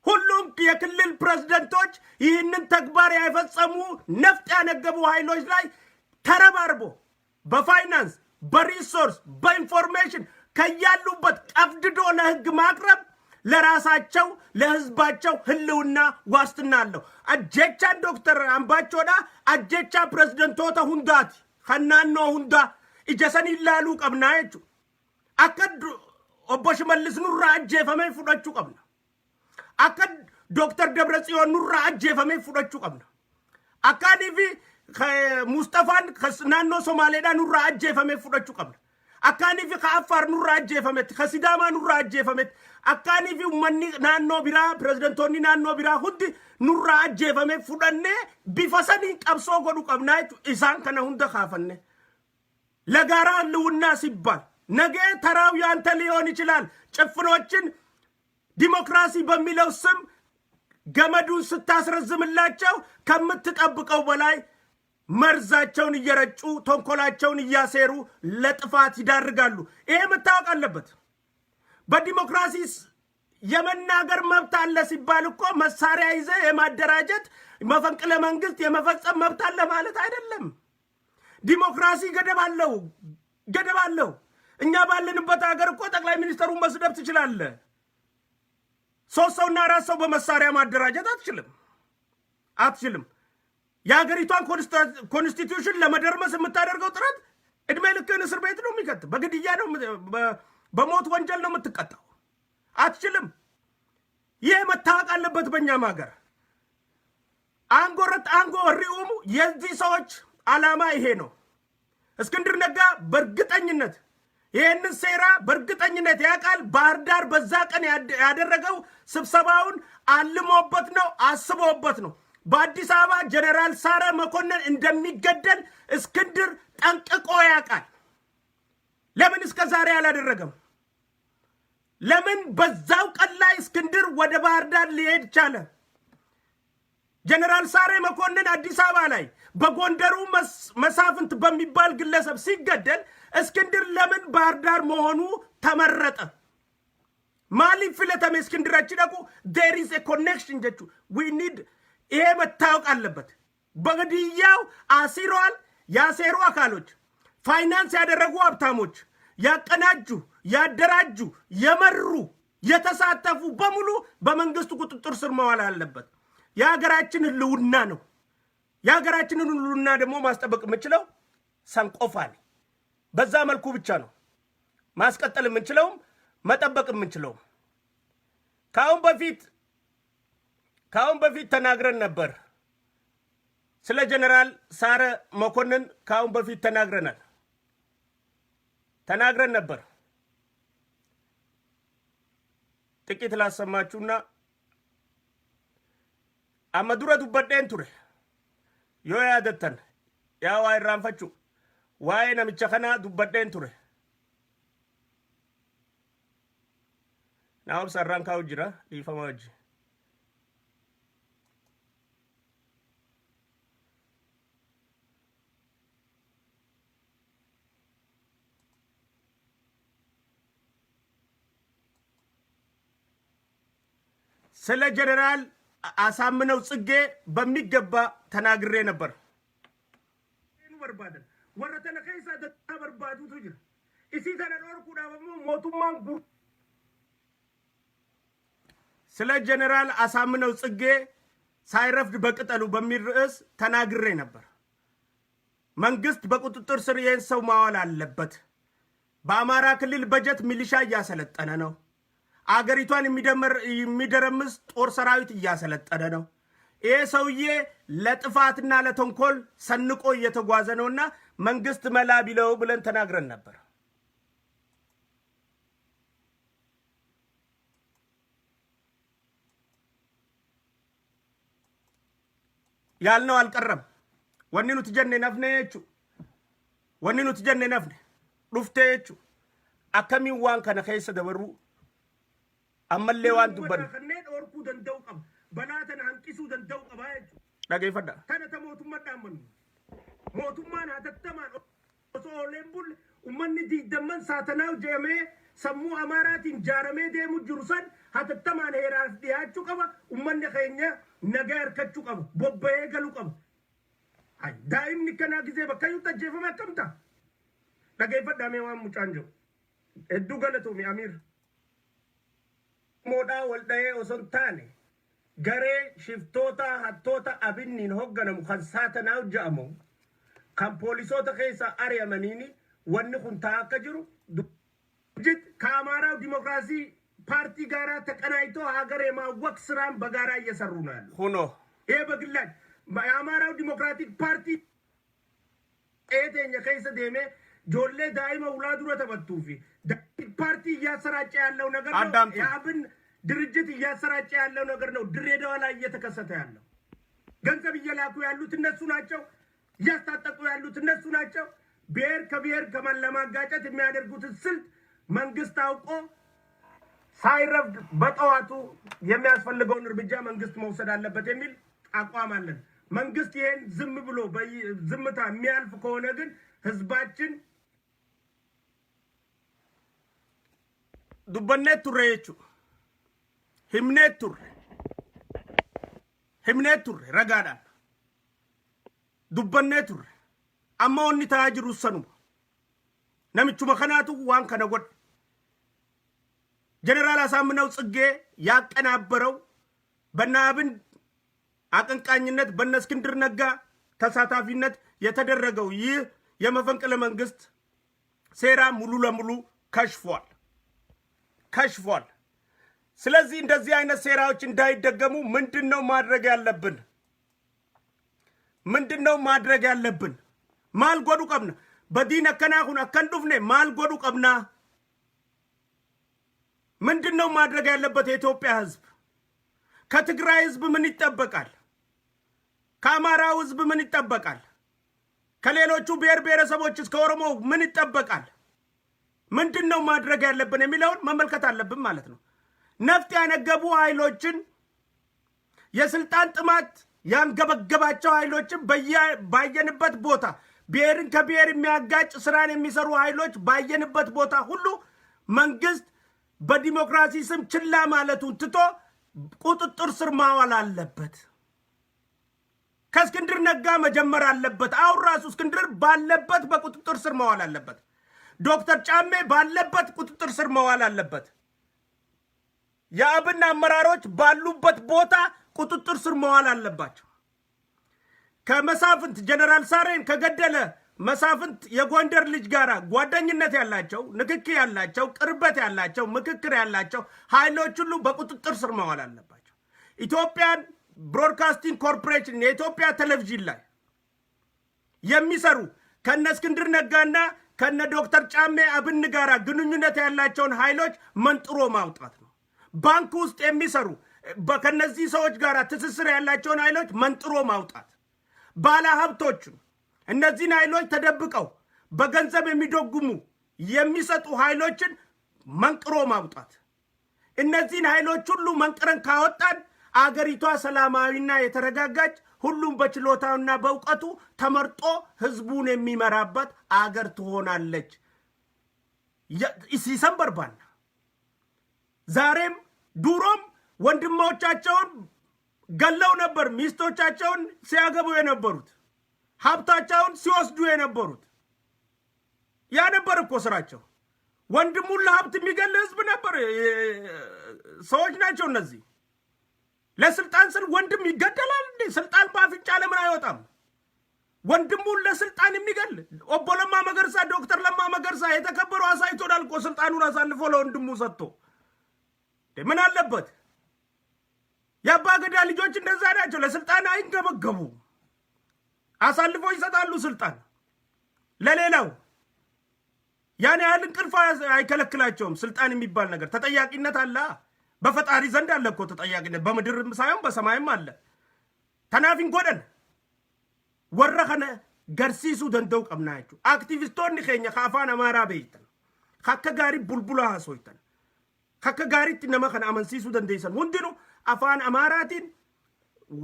ሁሉም የክልል ፕሬዝደንቶች ይህንን ተግባር የፈጸሙ ነፍጥ ያነገቡ ኃይሎች ላይ ተረባርቦ በፋይናንስ፣ በ resource፣ በ information ከያሉበት ቀፍድዶ ለህግ ማቅረብ ለራሳቸው ለህዝባቸው ህልውና ዋስትና አለው። Ajjeechaan Dooktar Ambaachoodha ajjeechaa pirezidantoota hundaati, kan naannoo hundaa ija sanii ilaaluu qabnaa jechuudha. Akka obbo Shimallis nurraa ajjeefamee fudhachuu qabna. Akka Dooktar Dabratsiyoon nurraa ajjeefamee fudhachuu qabna. Akka anii fi Mustafaan naannoo Somaaleedhaa nurraa ajjeefamee fudhachuu qabna. Akka anii fi ka Affaar nurraa ajjeefametti, ka Sidaamaa nurraa ajjeefametti, akka anii fi uummanni naannoo biraa, pirezidantoonni naannoo biraa hundi nurraa ajjeefamee fudhannee bifa saniin qabsoo godhuu qabnaa jechuudha. Isaan kana hunda kaafanne. ለጋራ ህልውና ሲባል ነገ ተራው ያንተ ሊሆን ይችላል። ጭፍኖችን ዲሞክራሲ በሚለው ስም ገመዱን ስታስረዝምላቸው ከምትጠብቀው በላይ መርዛቸውን እየረጩ፣ ተንኮላቸውን እያሴሩ ለጥፋት ይዳርጋሉ። ይሄ መታወቅ አለበት። በዲሞክራሲ የመናገር መብት አለ ሲባል እኮ መሳሪያ ይዘህ የማደራጀት፣ መፈንቅለ መንግስት የመፈጸም መብት አለ ማለት አይደለም። ዲሞክራሲ ገደብ አለው፣ ገደብ አለው። እኛ ባለንበት ሀገር እኮ ጠቅላይ ሚኒስትሩን መስደብ ትችላለህ። ሶስት ሰውና አራት ሰው በመሳሪያ ማደራጀት አትችልም፣ አትችልም። የሀገሪቷን constitution ለመደርመስ የምታደርገው ጥረት እድሜ ልክህን እስር ቤት ነው የሚከት፣ በግድያ ነው፣ በሞት ወንጀል ነው የምትቀጣው። አትችልም። ይህ መታወቅ አለበት። በእኛም ሀገር aangoorratti aangoo warri uumu የዚህ ሰዎች ዓላማ ይሄ ነው። እስክንድር ነጋ በእርግጠኝነት ይህንን ሴራ በእርግጠኝነት ያውቃል። ባህር ዳር በዛ ቀን ያደረገው ስብሰባውን አልሞበት ነው፣ አስቦበት ነው። በአዲስ አበባ ጀነራል ሳረ መኮንን እንደሚገደል እስክንድር ጠንቅቆ ያውቃል። ለምን እስከ ዛሬ አላደረገም? ለምን በዛው ቀን ላይ እስክንድር ወደ ባህር ዳር ሊሄድ ቻለ? ጀነራል ሳሬ መኮንን አዲስ አበባ ላይ በጎንደሩ መሳፍንት በሚባል ግለሰብ ሲገደል እስክንድር ለምን ባህር ዳር መሆኑ ተመረጠ? Maaliif filatame Iskindir achi dhaqu? There is a connection jechuu we need። ይሄ መታወቅ አለበት። በግድያው አሲሯል። ያሴሩ አካሎች፣ ፋይናንስ ያደረጉ ሀብታሞች፣ ያቀናጁ፣ ያደራጁ፣ የመሩ፣ የተሳተፉ በሙሉ በመንግስት ቁጥጥር ስር መዋል አለበት። የሀገራችን ህልውና ነው። የሀገራችንን ህልውና ደግሞ ማስጠበቅ የምንችለው san qofaan በዛ መልኩ ብቻ ነው ማስቀጠል የምንችለውም መጠበቅ የምንችለውም። ከአሁን በፊት ተናግረን ነበር። ስለ ጀነራል ሳረ መኮንን ከአሁን በፊት ተናግረን ነበር። ጥቂት ላሰማችሁና amma dura dubbadheen ture yoo yaadattan yaa waa irraanfachuu waa'ee namicha kanaa dubbadheen ture. Naa obsa irraan kaa'u jira dhiifama wajji. ስለ ጀነራል አሳምነው ጽጌ በሚገባ ተናግሬ ነበር። Barbaadan warra tana keessaa dantaa barbaadutu jira. Isii tana dhorkuudhaaf ammoo mootummaan gur ስለ ጀነራል አሳምነው ጽጌ ሳይረፍድ በቅጠሉ በሚል ርዕስ ተናግሬ ነበር። መንግስት በቁጥጥር ስር ይህን ሰው ማዋል አለበት። በአማራ ክልል በጀት ሚሊሻ እያሰለጠነ ነው። አገሪቷን የሚደረምስ ጦር ሰራዊት እያሰለጠነ ነው። ይሄ ሰውዬ ለጥፋትና ለተንኮል ሰንቆ እየተጓዘ ነውና መንግስት መላ ቢለው ብለን ተናግረን ነበር። ያልነው አልቀረም። Wanni nuti jenne hin hafne jechuu, wanni nuti jenne hin hafne dhufte jechuu. Akkamiin waan kana keessa dabarru ammallee waan dubbannu Kanneen dhorkuu danda'u qaba. Balaa tana hanqisuu danda'u qaba jechuudha. Dhageeffadha. Tana ta mootummaadhaan mannu. Mootummaan hatattamaan osoo ooleen bulle uummanni 20n saatanaa jedhamee sammuu Amaaraatiin jaaramee deemu jiru san hatattamaan heeraaf dhiyaachuu qaba. Uummanni keenya nagaa harkachuu qaba. Bobba'ee galuu qaba. Daa'imni kanaa gizee bakka iyyuu ajjeefame akkam ta'a? Dhageeffadhaa mee waan mucaan jiru. Hedduu galatoomi Amiir. Moodhaa wal dhahee osoo hin taane garee shiftoota hattoota Abinniin hoogganamu kan saatanaa jedhamu kan poolisoota keessa ari'amaniini wanni kun ta'aa akka jiru ድርጅት ከአማራው ዲሞክራሲ ፓርቲ ጋር ተቀናጅቶ ሀገር የማወክ ስራን በጋራ እየሰሩ ነው ያለው። ሁኖ ይሄ በግላጭ የአማራው ዲሞክራቲክ ፓርቲ teenya keessa deemee ijoollee daa'ima ulaa dura taphattuu fi ፓርቲ እያሰራጨ ያለው ነገር ነው። አዳምጡ። የአብን ድርጅት እያሰራጨ ያለው ነገር ነው። ድሬዳዋ ላይ እየተከሰተ ያለው ገንዘብ እየላኩ ያሉት እነሱ ናቸው። እያስታጠቁ ያሉት እነሱ ናቸው። ብሔር ከብሔር ከማን ለማጋጨት የሚያደርጉትን ስልት መንግስት አውቆ ሳይረፍድ በጠዋቱ የሚያስፈልገውን እርምጃ መንግስት መውሰድ አለበት የሚል አቋም አለን። መንግስት ይሄን ዝም ብሎ ዝምታ የሚያልፍ ከሆነ ግን ህዝባችን Dubbannee turre jechuudha. Himnee turre. Himnee turre ragaadhaan. Dubbannee turre. Amma wanni ta'aa jiru sanuma. Namichuma kanaatu waan kana godhe. ጀነራል አሳምነው ጽጌ ያቀናበረው በነ አብን አቀንቃኝነት በነ እስክንድር ነጋ ተሳታፊነት የተደረገው ይህ የመፈንቅለ መንግስት ሴራ ሙሉ ለሙሉ ከሽፏል ከሽፏል። ስለዚህ እንደዚህ አይነት ሴራዎች እንዳይደገሙ ምንድን ነው ማድረግ ያለብን? ምንድን ነው ማድረግ ያለብን? Maal godhuu qabna? Badiin akkanaa kun akka hin dhufne maal godhuu qabna? ምንድን ነው ማድረግ ያለበት የኢትዮጵያ ሕዝብ? ከትግራይ ሕዝብ ምን ይጠበቃል? ከአማራው ሕዝብ ምን ይጠበቃል? ከሌሎቹ ብሔር ብሔረሰቦች እስከ ኦሮሞ ምን ይጠበቃል? ምንድን ነው ማድረግ ያለብን የሚለውን መመልከት አለብን ማለት ነው። ነፍጥ ያነገቡ ኃይሎችን፣ የስልጣን ጥማት ያንገበገባቸው ኃይሎችን ባየንበት ቦታ፣ ብሔርን ከብሔር የሚያጋጭ ስራን የሚሰሩ ኃይሎች ባየንበት ቦታ ሁሉ መንግስት በዲሞክራሲ ስም ችላ ማለቱን ትቶ ቁጥጥር ስር ማዋል አለበት። ከእስክንድር ነጋ መጀመር አለበት። አሁን ራሱ እስክንድር ባለበት በቁጥጥር ስር መዋል አለበት። ዶክተር ጫሜ ባለበት ቁጥጥር ስር መዋል አለበት። የአብን አመራሮች ባሉበት ቦታ ቁጥጥር ስር መዋል አለባቸው። ከመሳፍንት ጀነራል ሳሬን ከገደለ መሳፍንት የጎንደር ልጅ ጋር ጓደኝነት ያላቸው፣ ንክኪ ያላቸው፣ ቅርበት ያላቸው፣ ምክክር ያላቸው ኃይሎች ሁሉ በቁጥጥር ስር መዋል አለባቸው። Ethiopian Broadcasting Corporation የኢትዮጵያ ቴሌቪዥን ላይ የሚሰሩ ከነ እስክንድር ነጋና ከነ ዶክተር ጫሜ አብን ጋር ግንኙነት ያላቸውን ኃይሎች መንጥሮ ማውጣት ነው። ባንክ ውስጥ የሚሰሩ ከነዚህ ሰዎች ጋር ትስስር ያላቸውን ኃይሎች መንጥሮ ማውጣት፣ ባለ ሀብቶቹን እነዚህን ኃይሎች ተደብቀው በገንዘብ የሚደጉሙ፣ የሚሰጡ ኃይሎችን መንቅሮ ማውጣት። እነዚህን ኃይሎች ሁሉ መንቅረን ካወጣን አገሪቷ ሰላማዊና የተረጋጋች፣ ሁሉም በችሎታውና በእውቀቱ ተመርጦ ህዝቡን የሚመራበት አገር ትሆናለች። Isin barbaanna ዛሬም ድሮም ወንድሞቻቸውን ገለው ነበር ሚስቶቻቸውን ሲያገቡ የነበሩት፣ ሀብታቸውን ሲወስዱ የነበሩት። ያ ነበር እኮ ስራቸው። ወንድሙን ለሀብት የሚገል ህዝብ ነበር። ሰዎች ናቸው እነዚህ። ለስልጣን ስል ወንድም ይገደላል እንዴ? ስልጣን በአፍንጫ ለምን አይወጣም? ወንድሙን ለስልጣን የሚገል ኦቦ ለማ መገርሳ፣ ዶክተር ለማ መገርሳ የተከበሩ አሳይቶናል እኮ፣ ስልጣኑን አሳልፎ ለወንድሙ ሰጥቶ ምን አለበት? የአባ ገዳ ልጆች እንደዛ ናቸው። ለስልጣን አይንገበገቡ፣ አሳልፎ ይሰጣሉ ስልጣን ለሌላው። ያን ያህል እንቅልፍ አይከለክላቸውም። ስልጣን የሚባል ነገር ተጠያቂነት አለ። በፈጣሪ ዘንድ አለ እኮ ተጠያቂነት፣ በምድር ሳይሆን በሰማይም አለ። Tanaaf hin godhan warra kana garsiisuu danda'u qabnaa jechuudha. Aktivistoonni keenya ka afaan Amaaraa beektan, akka gaarii bulbula haasoytan, akka gaariitti nama kana amansiisuu dandeessan hundinuu afaan Amaaraatiin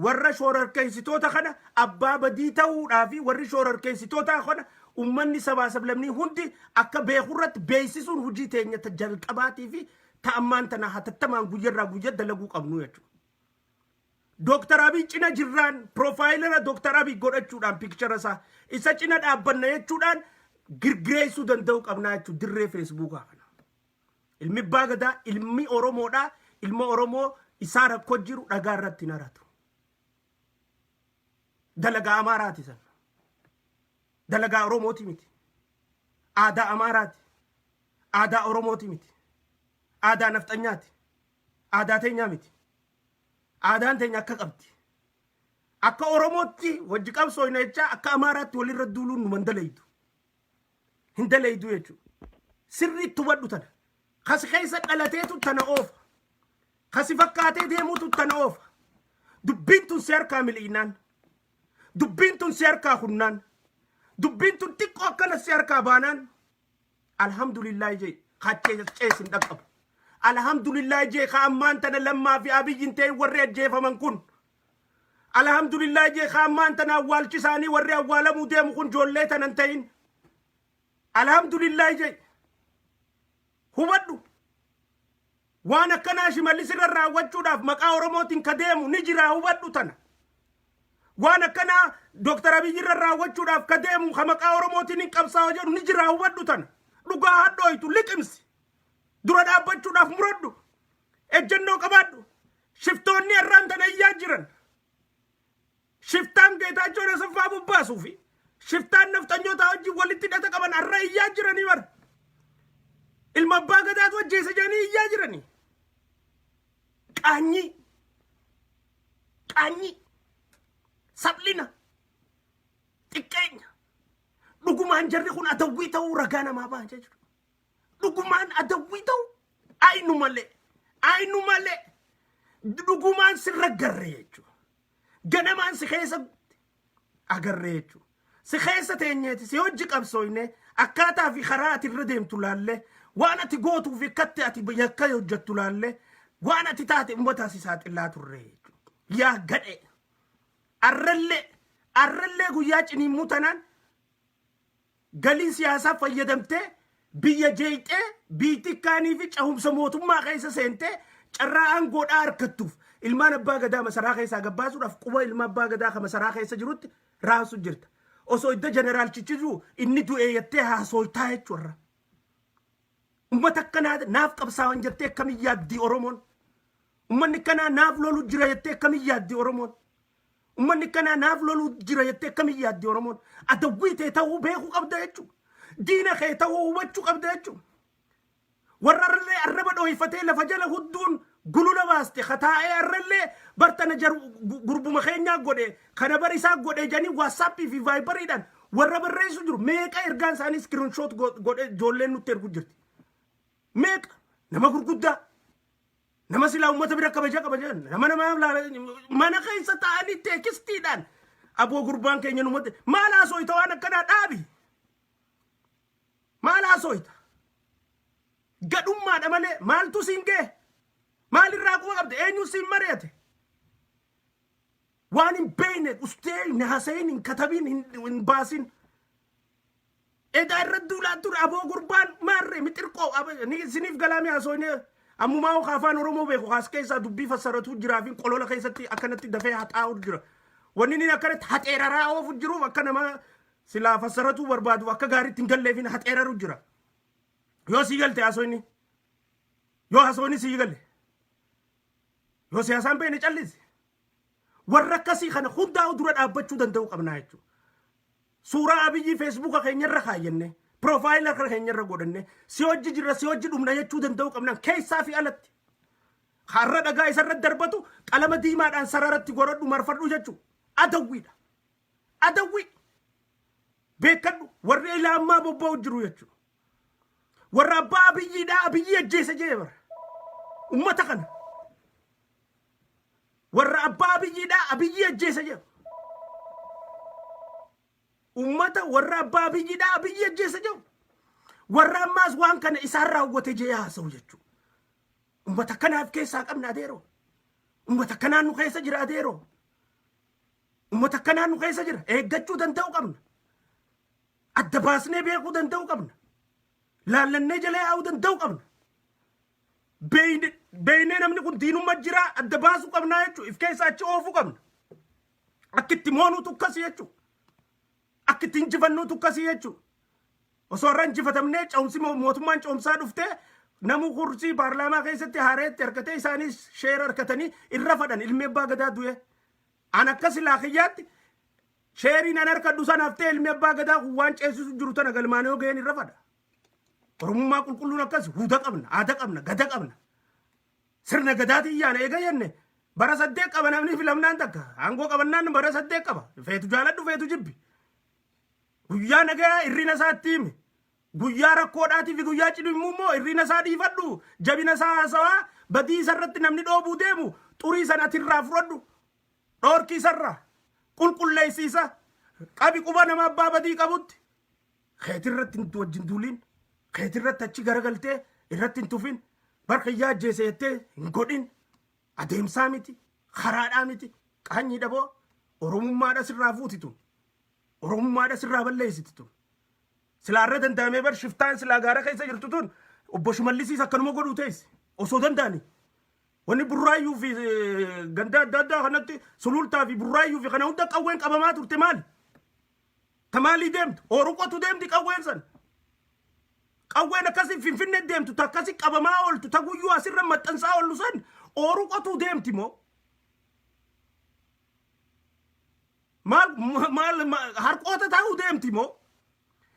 warra shoorarkeessitoota kana abbaa badii ta'uudhaa fi warri shoorarkeessitoota kana ummanni sabaa sablammii hundi akka beekurratti beeksisuun hojii teenya jalqabaatii fi ta'ammaan tana hatattamaan guyyarraa guyya dalaguu qabnu jechuudha. Dooktar Abiy cina jirraan profile Dooktar Abiy godhachuudhaan, picture isaa isa cina dhaabbanna jechuudhaan girgireessuu danda'uu qabnaa jechuudha dirree Feesbuukaa kana. Ilmi abbaa gadaa, ilmi Oromoodhaa, ilma Oromoo isaa rakkoo jiru dhagaa irratti hin haratu. Dalagaa Amaaraati sana. Dalagaa Oromooti miti. Aadaa Amaaraati. Aadaa Oromooti miti. Aadaa nafxanyaati. Aadaa teenyaa miti. Aadaan teenya akka qabdi. Akka Oromootti wajji qabsooyna jechaa akka Amaaraatti walirra duuluun nu mandalaydu. Hin dalaydu jechuudha. Sirriitti hubadhu tana. Kasi keessa dhalateetu tana oofa. Kasi fakkaatee deemuutu tana oofa. Dubbiin tun si harkaa mili'inaan. Dubbiin tun si harkaa hunnaan. Dubbiin tun xiqqoo akkana si harkaa baanaan. Alhamdulillah jee kachee ceesin dhaqqabu. Alhamdulillah jee ka ammaan tana Lammaa fi Abiyyin ta'e warri ajjeefaman kun. Alhamdulillah jee ka ammaan tana awwaalchi isaanii warri awwaalamuu deemu kun ijoollee tanan ta'in. Alhamdulillah jee. Hubadhu. Waan akkanaa Shimallis irra raawwachuudhaaf maqaa Oromootiin ka deemu ni jira, hubadhu tana. Waan akkanaa Dooktar Abiyyi irra raawwachuudhaaf ka deemu ka maqaa Oromootiin hin qabsaa'u jedhu ni jira, hubadhu tana. Dhugaa hadhooytu liqimsi. Dura dhaabbachuudhaaf muradhu. Ejjennoo qabaadhu. Shiftoonni irraan tana iyyaa jiran. Shiftaan Geetaachoo Asaffaa bobbaasuu fi shiftaan nafxanyoota wajjin walitti hidhata qaban har'a iyyaa jiranii bara. Ilma abbaa gadaatu ajjeese jedhanii iyyaa jiranii. Qaanyii. Qaanyii. Sablina. Xiqqeenya. Dhugumaan jarri kun adawwii ta'uu ragaa namaa ba'a jechuudha. Dhugumaan adawwii ta'uu aynu malee. Aynu malee. Dhugumaan sirra garree jechuudha. Ganamaan si keessa agarree jechuudha. Si keessa teenyeeti si hojii qabsooyne, akkaataa fi karaa ati irra deemtu laallee, waan ati gootuu fi akkatti ati yakka hojjettu laallee, waan ati taate uummataa si saaxilaa turre jechuudha. Yaa gadhee. Arrallee arrallee guyyaa ciniimmuu tanaan galii siyaasaa fayyadamtee biyya jeeqxee, biitti kaanii fi cahumsa mootummaa keessa seentee carraa aangoodhaa harkattuuf ilmaan abbaa gadaa masaraa keessaa gabbaasuudhaaf quba ilma abbaa gadaa ka masaraa keessa jirutti raasu jirta. Osoo idda jeneraalchichi jiru inni du'ee jettee haasooytaa jechuudha. Uummata akkanaa naaf qabsaa'an jettee akkamii yaaddii Oromoon? Ummanni kanaa naaf lolu jira jettee akkamiin yaaddi Oromoon? Ummanni kanaa naaf lolu jira jettee akkamiin yaaddi Oromoon? Adawwii tee ta'uu beekuu qabda jechuudha. Diina kee ta'uu hubachuu qabda jechuudha. Warra arrallee arraba dhooyfatee lafa jala hudduun gulula baaste kataa'ee arrallee bartana jaru gurbuma keenyaa godhe kana bar isaa godhe jedhanii WhatsAppii fi Viberiidhaan warra barreessu jiru meeqa? Ergaan isaanii screenshot godhe ijoolleen nutti ergu jirti. Meeqa nama gurguddaa, nama silaa uummata bira kabaja kabaja, nama nama mana keessa taa'anii textiidhaan "Aboo, gurbaan keenya numatti maal haasooyta? Waan akkanaa dhaabi. Maal haasooyta? Gadhummaadha malee maaltu siin ga'e? Maalirraa quba qabde? Eenyu siin mari'ate? Waan hin beekne ustee hin haasayin, hin katabiin, hin baasin. Edaa irra duulaa ture aboo gurbaan maarree mixirqoo ni isiniif galaamee haasooyne. Ammumaa hoo afaan Oromoo beeku kaas keessaa dubbii fassaratu jiraa fi qolola keessatti akkanatti dafee haxaa'u jira. Wanni inni akkanatti haxeeraraa oofu jiruuf akka nama silaa fassaratuu barbaadu akka gaariitti hin galleefin haxeeraru jira. Yoo sii galte haasooyni, yoo haasooyni sii galle, yoo siyaasaan beekne callisi. Warra akkasii kana hundaa'u dura dhaabbachuu danda'uu qabnaa jechuudha. Suuraa Abiyyii Facebooka keenyarra kaayyanne, profile keenyarra godhanne, si hojji jirra, si hojji dhumna jechuu danda'uu qabnaan keessaa fi alatti. Har'a dhagaa isarra darbatu qalama diimaadhaan sararatti godhadhu, marfadhu jechuudha. Adawwiidha. Adawwii. Beekadhu, warri ilaa ammaa bobba'u jiru jechuudha. Warra abbaa Abiyyiidhaa, Abiyyii ajjeese jee bara. Ummata kana. Warra abbaa Abiyyiidhaa, Abiyyii ajjeese jee. Ummata warra abbaa Abiyyiidhaa, Abiyyii ajjeese jedhu. Warra ammaas waan kana isaan raawwate jee haasa'u jechuudha. Ummata kanaaf keessaa qabna adeeroo. Ummata kanaan nu keessa jira adeeroo. Ummata kanaan nu keessa jira. Eeggachuu danda'u qabna. Adda baasnee beekuu danda'u qabna. Laallannee jala yaa'uu danda'u qabna. Beeynee namni kun diinummaa jira adda baasuu qabnaa jechuudha. If keessaa achi oofuu qabna. Akka itti moonuutu akkasii jechuudha. Akka itti injifannuutu akkasii jechuudha. Osoo irra injifatamnee ce'umsi mootummaan ce'umsaa dhuftee namuu kursii paarlaamaa keessatti haareetti harkatee isaanis share harkatanii irra fadhan, ilmi abbaa gadaa du'e. An akka silaa kiyyaatti shareiin an harkadhu sana haftee ilmi abbaa gadaa kun waan ceesisu jiru tana galmaan yoo ga'een irra fadha. Oromummaa qulqulluun akkas huda qabna, aada qabna, gada qabna. Sirna gadaatiin yaana eega jenne bara 8 qaba namni filamnaan takka. Aangoo qabannaan bara 8 qaba. Feetu jaaladhu, feetu jibbi. Guyyaa nagaa hirrina isaatti himi. Guyyaa rakkoodhaatii fi guyyaa cidhimuu immoo hirrina isaa dhiifadhu. Jabina isaa haasawaa, badii isa irratti namni dhoobuu deemu xurii sana atirraa fudhadhu. Dhoorkii isarraa. Qulqulleessiisa. Qabi quba nama abbaa badii qabutti. Keetirratti hin wajjin duuliin. Keetirratti achi garagaltee irratti hin tufin. Barkiyyaa ajjeese jettee hin godhin. Adeemsaa miti. Karaadhaa miti. Qaanyii dhaboo. Oromummaadha sirraa fuuti tun. Oromummaadha sirraa balleessiti tun. Silaa irra danda'amee bar shiftaan silaa gaara keessa jirtu tun obbo Shimallisiis akkanuma godhuu teessi. Osoo danda'ani. Wanni Burraayyuu fi ganda adda addaa kanatti, Sulultaa fi Burraayyuu fi kana hunda qawween qabamaa turte maali? Ta maalii deemtu? Ooruqotu deemti qawween san. Qawween akkasii Finfinnee deemtu, ta akkasii qabamaa ooltu, ta guyyuu asirra maxxansaa oollu san ooruqotu deemti moo? Maal maal harqoota ta'uu deemti moo?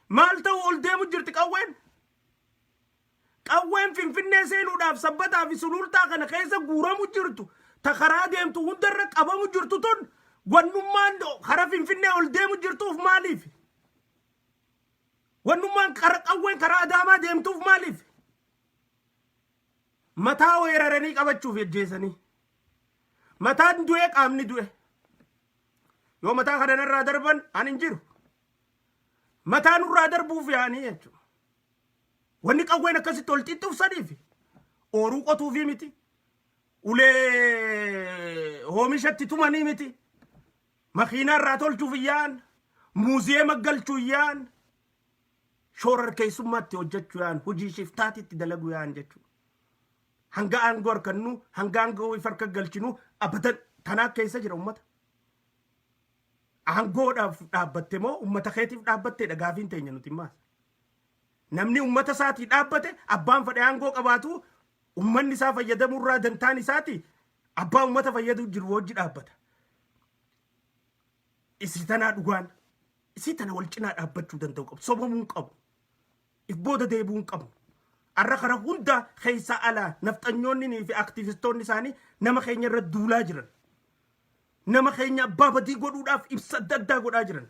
Maal ta'uu ol deemu jirti qawween? Qawween Finfinnee seenuudhaaf Sabbataa fi Sulultaa kana keessa guuramu jirtu, ta karaa deemtu hundarra qabamu jirtu tun wannummaan kara Finfinnee ol deemu jirtuuf maaliif? Wannummaan kara qawween karaa Adaamaa deemtuuf maaliif? Mataa weeraranii qabachuuf ajjeesanii. Mataan du'e, qaamni du'e. Yoo mataa kana narraa darban ani hin jiru. Mataa nurraa darbuuf yaa'anii jechuudha. Wanni qawween akkasitti ol xixxufsaniif ooruu qotuufii miti. Ulee oomishatti tumanii miti. Makiinaa irraa tolchuuf hin yaa'an. Muuziyeema galchuu hin yaa'an. Shoorarkeessummaatti hojjechuu yaa'an. Hojii shiftaatitti dalaguu yaa'an jechuudha. Hanga aangoo harkannu, hanga aangoo if harka galchinu abadan tanaa keessa jira uummata. Aangoodhaaf dhaabbatte moo uummata keetiif dhaabbatteedha gaafiin teenya nuti maas. Namni uummata isaatii dhaabbate abbaan fedhe aangoo qabaatu uummanni isaa fayyadamuu irraa dantaan isaati. Abbaa uummata fayyadu jiru wajji dhaabbata. Isii tanaa dhugaan, isii tana wal cinaa dhaabbachuu danda'u qabu. Sobamuu hin qabu. If booda deebi'uu hin qabu. Arra kara hunda keessa alaa nafxanyoonni fi aktivistoonni isaanii nama keenya irra duulaa jiran. Nama keenya abbaa badii godhuudhaaf ibsa adda addaa godhaa jiran.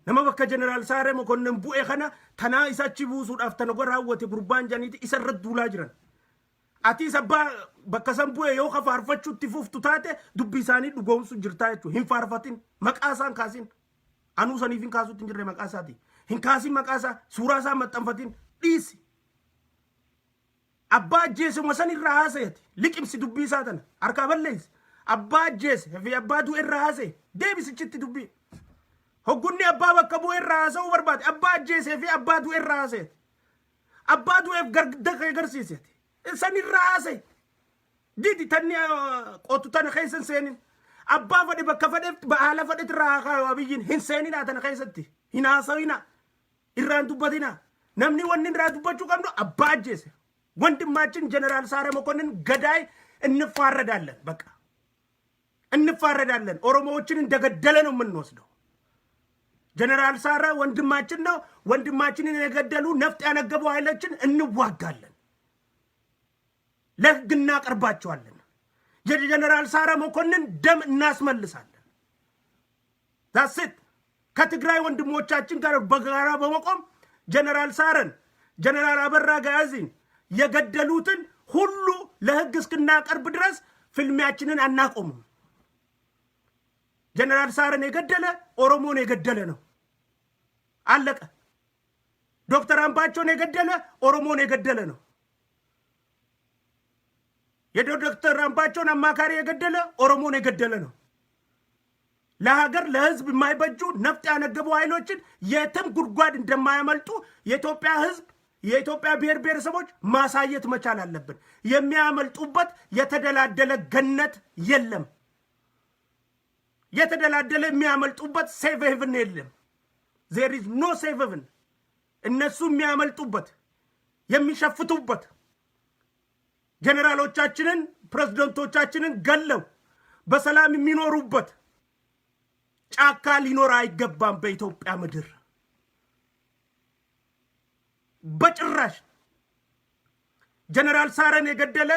Nama bakka Jeneraal Saaree Mokonnin bu'e kana tanaa isa achi buusuudhaaf tana raawwate gurbaan janiiti isa irra duulaa jiran. Atiis abbaa bakka san bu'e yoo ka faarfachuutti fuftu taate, dubbii isaanii dhugoomsu jirtaa jechuudha. Hin faarfatin, maqaa isaan kaasin. Anuu saniif hin kaasutti hin jirre maqaa isaati. Hin kaasin maqaa isaa, suuraa isaa maxxanfatin, dhiisi. Abbaa ajjeesuma san irraa haasa'eeti. Liqimsi dubbii isaa tana. Harkaa balleessi. Abbaa ajjeese fi abbaa du'e irraa haasa'e. Deebisichitti dubbii. Hoggunni abbaa bakka bu'e irraa haasa'uu barbaade. Abbaa ajjeesee fi abbaa du'e irraa haasa'eeti. Abbaa du'eef garda agarsiiseeti. San irraa haasa'e. Didi tanni qotu tana keessa hin seenin. Abbaa fedhe bakka fedheef haala fedhetti irraa haa kaayu Abiyyiin, hin seeninaa tana keessatti. Hin haasawinaa. Irraan dubbatinaa. Namni wanni irraa dubbachuu qabnu abbaa ajjeese. ወንድማችን ጀነራል ሳረ መኮንን ገዳይ እንፋረዳለን። በቃ እንፋረዳለን። ኦሮሞዎችን እንደገደለ ነው የምንወስደው። ጀነራል ሳረ ወንድማችን ነው። ወንድማችንን የገደሉ ነፍጥ ያነገቡ ኃይሎችን እንዋጋለን፣ ለህግ እናቀርባቸዋለን። የጀነራል ሳረ መኮንን ደም እናስመልሳለን። That's it። ከትግራይ ወንድሞቻችን ጋር በጋራ በመቆም ጀነራል ሳረን፣ ጀነራል አበራ ጋያዚን የገደሉትን ሁሉ ለህግ እስክናቀርብ ድረስ ፍልሚያችንን አናቆምም። ጀነራል ሳረን የገደለ ኦሮሞን የገደለ ነው። አለቀ። ዶክተር አምባቸውን የገደለ ኦሮሞን የገደለ ነው። የዶክተር አምባቸውን አማካሪ የገደለ ኦሮሞን የገደለ ነው። ለሀገር ለህዝብ የማይበጁ ነፍጥ ያነገቡ ኃይሎችን የትም ጉድጓድ እንደማያመልጡ የኢትዮጵያ ህዝብ፣ የኢትዮጵያ ብሔር ብሔረሰቦች ማሳየት መቻል አለብን። የሚያመልጡበት የተደላደለ ገነት የለም። የተደላደለ የሚያመልጡበት safe haven የለም። There is no safe haven። እነሱ የሚያመልጡበት፣ የሚሸፍቱበት፣ ጀኔራሎቻችንን ፕሬዝደንቶቻችንን ገለው በሰላም የሚኖሩበት ጫካ ሊኖር አይገባም በኢትዮጵያ ምድር በጭራሽ። ጀነራል ሳረን የገደለ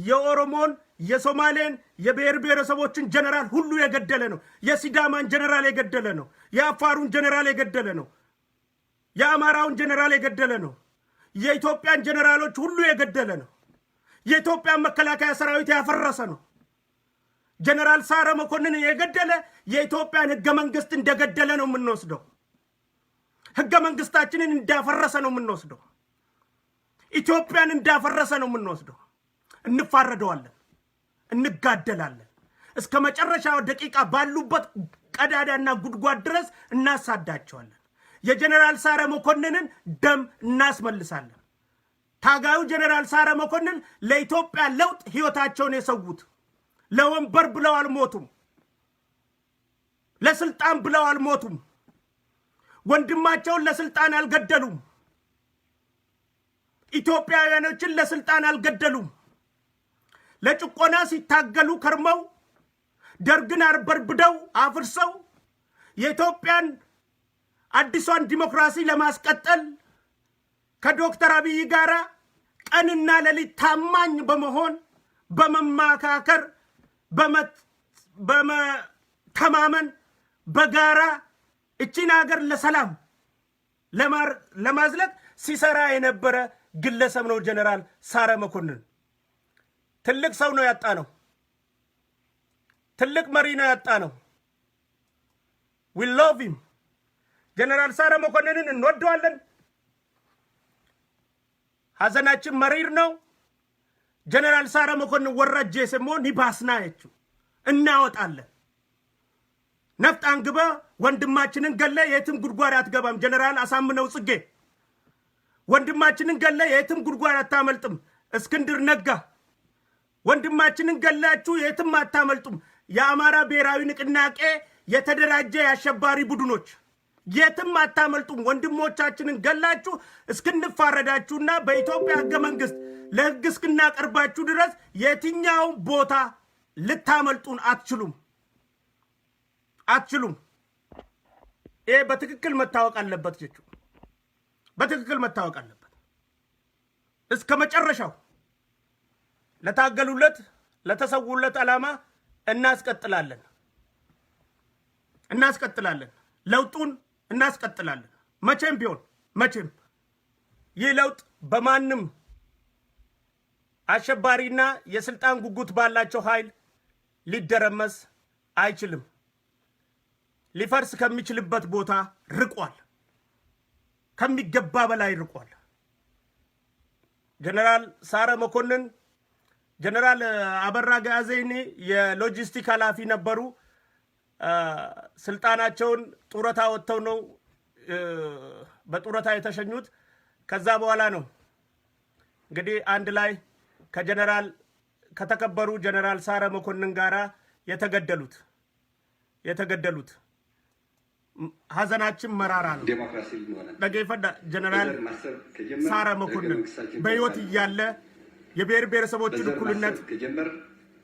የኦሮሞን፣ የሶማሌን፣ የብሔር ብሔረሰቦችን ጀነራል ሁሉ የገደለ ነው። የሲዳማን ጀነራል የገደለ ነው። የአፋሩን ጀነራል የገደለ ነው። የአማራውን ጀነራል የገደለ ነው። የኢትዮጵያን ጀነራሎች ሁሉ የገደለ ነው። የኢትዮጵያን መከላከያ ሰራዊት ያፈረሰ ነው። ጀነራል ሳረ መኮንን የገደለ የኢትዮጵያን ህገ መንግስት እንደገደለ ነው የምንወስደው። ህገ መንግስታችንን እንዳፈረሰ ነው የምንወስደው። ኢትዮጵያን እንዳፈረሰ ነው የምንወስደው። እንፋረደዋለን፣ እንጋደላለን። እስከ መጨረሻው ደቂቃ ባሉበት ቀዳዳና ጉድጓድ ድረስ እናሳዳቸዋለን። የጀኔራል ሳረ መኮንንን ደም እናስመልሳለን። ታጋዩ ጀኔራል ሳረ መኮንን ለኢትዮጵያ ለውጥ ህይወታቸውን የሰዉት ለወንበር ብለው አልሞቱም። ለስልጣን ብለው አልሞቱም። ወንድማቸውን ለስልጣን አልገደሉም። ኢትዮጵያውያኖችን ለስልጣን አልገደሉም። ለጭቆና ሲታገሉ ከርመው፣ ደርግን አርበድብደው አፍርሰው፣ የኢትዮጵያን አዲሷን ዲሞክራሲ ለማስቀጠል ከዶክተር አብይ ጋር ቀንና ሌሊት ታማኝ በመሆን፣ በመማካከር፣ በመተማመን በጋራ እቺን ሀገር ለሰላም ለማዝለቅ ሲሰራ የነበረ ግለሰብ ነው ጀነራል ሳረ መኮንን። ትልቅ ሰው ነው ያጣነው። ትልቅ መሪ ነው ያጣነው። We love him። ጀነራል ሳረ መኮንንን እንወደዋለን። ሀዘናችን መሪር ነው። ጀነራል ሳረ መኮንን warra ajjeese immoo ni baasna jechuudha፣ እናወጣለን። ነፍጥ አንግበ ወንድማችንን ገለ የትም ጉድጓድ አትገባም። ጀነራል አሳምነው ጽጌ፣ ወንድማችንን ገለ የትም ጉድጓድ አታመልጥም። እስክንድር ነጋ፣ ወንድማችንን ገላችሁ የትም አታመልጡም። የአማራ ብሔራዊ ንቅናቄ የተደራጀ የአሸባሪ ቡድኖች የትም አታመልጡም። ወንድሞቻችንን ገላችሁ እስክንፋረዳችሁና በኢትዮጵያ ሕገ መንግስት ለሕግ እስክናቀርባችሁ ድረስ የትኛው ቦታ ልታመልጡን አትችሉም፣ አትችሉም። ይሄ በትክክል መታወቅ አለበት jechuudha። በትክክል መታወቅ አለበት። እስከ መጨረሻው ለታገሉለት ለተሰዉለት ዓላማ እናስቀጥላለን፣ እናስቀጥላለን፣ ለውጡን እናስቀጥላለን። መቼም ቢሆን መቼም ይህ ለውጥ በማንም አሸባሪና የስልጣን ጉጉት ባላቸው ኃይል ሊደረመስ አይችልም። ሊፈርስ ከሚችልበት ቦታ ርቋል። ከሚገባ በላይ ርቋል። ጀነራል ሳረ መኮንን፣ ጀነራል አበራ ጋዜኒ የሎጂስቲክ ኃላፊ ነበሩ። ስልጣናቸውን ጡረታ ወጥተው ነው በጡረታ የተሸኙት። ከዛ በኋላ ነው እንግዲህ አንድ ላይ ከጀነራል ከተከበሩ ጀነራል ሳረ መኮንን ጋራ የተገደሉት። ሀዘናችን መራራ ነው። ዴሞክራሲ ልንሆነ Dhaggeeffadhaa, ጀነራል በዘር ማሰብ ከጀመር ሳረ ለህገ መኮንን መንግስታችን በህይወት ተምሳሌት እያለ የብሔር ብሔረሰቦችን በዘር እኩልነት ማሰብ ከጀመር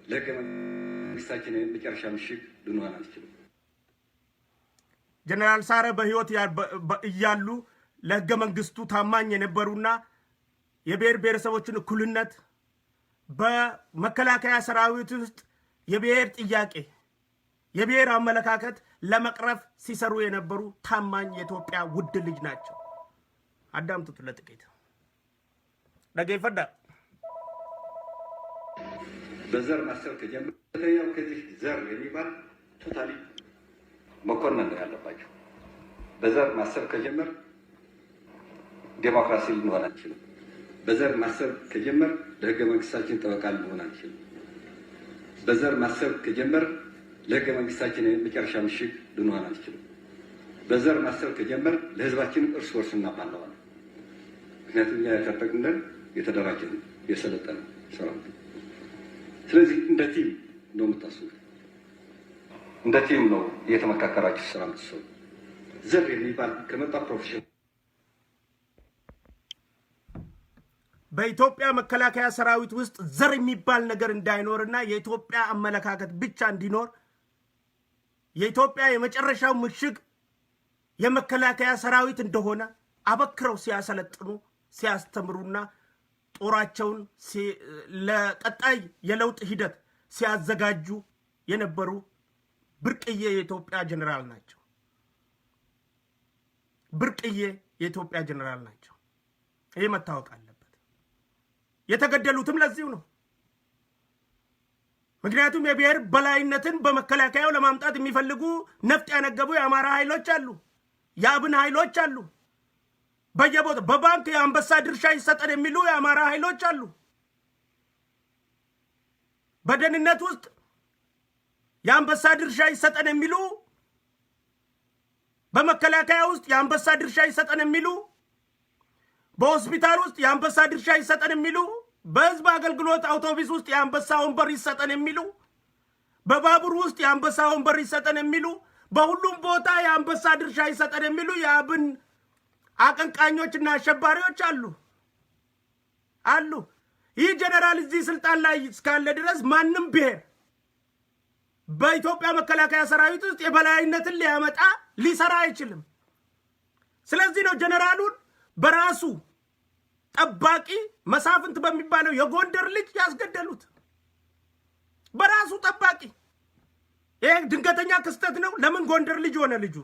ለህገ መንግስታችን የመጨረሻ ምሽግ ልንሆን አንችልም። ጀነራል ሳረ በህይወት እያሉ ለህገ መንግስቱ ታማኝ የነበሩና የብሔር ብሔረሰቦችን እኩልነት፣ በመከላከያ ሰራዊት ውስጥ የብሔር ጥያቄ፣ የብሔር አመለካከት ለመቅረፍ ሲሰሩ የነበሩ ታማኝ የኢትዮጵያ ውድ ልጅ ናቸው። አዳምጡት ለጥቂት፣ dhaggeeffadhaa። በዘር ማሰብ ከጀመር ሁለተኛው ከዚህ ዘር የሚባል totally መኮነን ነው ያለባቸው። በዘር ማሰብ ከጀመር ዴሞክራሲ ልንሆን አንችልም። በዘር ማሰብ ከጀመር ለህገ መንግስታችን ጠበቃ ልንሆን አንችልም። በዘር ማሰብ ከጀመር ለህገ መንግስታችን የመጨረሻ ምሽግ ልንሆን አንችልም። በዘር ማሰብ ከጀመር ለህዝባችን እርስ በርስ እናባለዋለን። ምክንያቱም እኛ የታጠቅነን፣ የተደራጀን፣ የሰለጠነ ሰራዊት። ስለዚህ እንደ team ነው የምታስቡት። እንደ team ነው እየተመካከራችሁ ስራ የምትሰሩ። ዘር የሚባል ከመጣ profession በኢትዮጵያ መከላከያ ሰራዊት ውስጥ ዘር የሚባል ነገር እንዳይኖርና የኢትዮጵያ አመለካከት ብቻ እንዲኖር፣ የኢትዮጵያ የመጨረሻው ምሽግ የመከላከያ ሰራዊት እንደሆነ አበክረው ሲያሰለጥኑ፣ ሲያስተምሩና ጦራቸውን ለቀጣይ የለውጥ ሂደት ሲያዘጋጁ የነበሩ ብርቅዬ የኢትዮጵያ ጀኔራል ናቸው። ብርቅዬ የኢትዮጵያ ጀኔራል ናቸው። ይህ መታወቅ አለበት። የተገደሉትም ለዚሁ ነው። ምክንያቱም የብሔር በላይነትን በመከላከያው ለማምጣት የሚፈልጉ ነፍጥ ያነገቡ የአማራ ኃይሎች አሉ፣ የአብን ኃይሎች አሉ። በየቦታው በባንክ የአንበሳ ድርሻ ይሰጠን የሚሉ የአማራ ኃይሎች አሉ። በደህንነት ውስጥ የአንበሳ ድርሻ ይሰጠን የሚሉ፣ በመከላከያ ውስጥ የአንበሳ ድርሻ ይሰጠን የሚሉ፣ በሆስፒታል ውስጥ የአንበሳ ድርሻ ይሰጠን የሚሉ፣ በህዝብ አገልግሎት አውቶቡስ ውስጥ የአንበሳ ወንበር ይሰጠን የሚሉ፣ በባቡር ውስጥ የአንበሳ ወንበር ይሰጠን የሚሉ፣ በሁሉም ቦታ የአንበሳ ድርሻ ይሰጠን የሚሉ የአብን አቀንቃኞችና አሸባሪዎች አሉ። ይህ ጀነራል እዚህ ስልጣን ላይ እስካለ ድረስ ማንም ብሔር በኢትዮጵያ መከላከያ ሰራዊት ውስጥ የበላይነትን ሊያመጣ ሊሰራ አይችልም። ስለዚህ ነው ጀነራሉን በራሱ ጠባቂ መሳፍንት በሚባለው የጎንደር ልጅ ያስገደሉት። በራሱ ጠባቂ። ይሄ ድንገተኛ ክስተት ነው። ለምን ጎንደር ልጅ ሆነ ልጁ?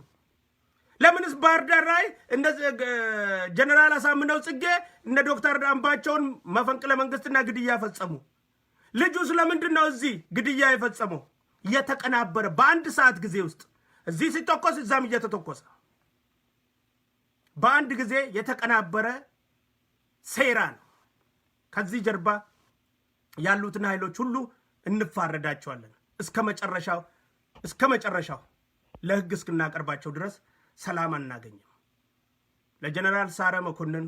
ለምንስ ባህር ዳር ላይ እነ ጀነራል አሳምነው ጽጌ እነ ዶክተር አምባቸውን መፈንቅለ መንግስትና ግድያ ፈጸሙ? ልጁ ስለምንድን ነው እዚህ ግድያ የፈጸመው? የተቀናበረ፣ በአንድ ሰዓት ጊዜ ውስጥ እዚህ ሲተኮስ እዛም እየተተኮሰ በአንድ ጊዜ የተቀናበረ ሴራ ነው። ከዚህ ጀርባ ያሉትን ኃይሎች ሁሉ እንፋረዳቸዋለን። እስከ መጨረሻው ለህግ እስክናቀርባቸው ድረስ ሰላም አናገኝም። ለጀነራል ሳረ መኮንን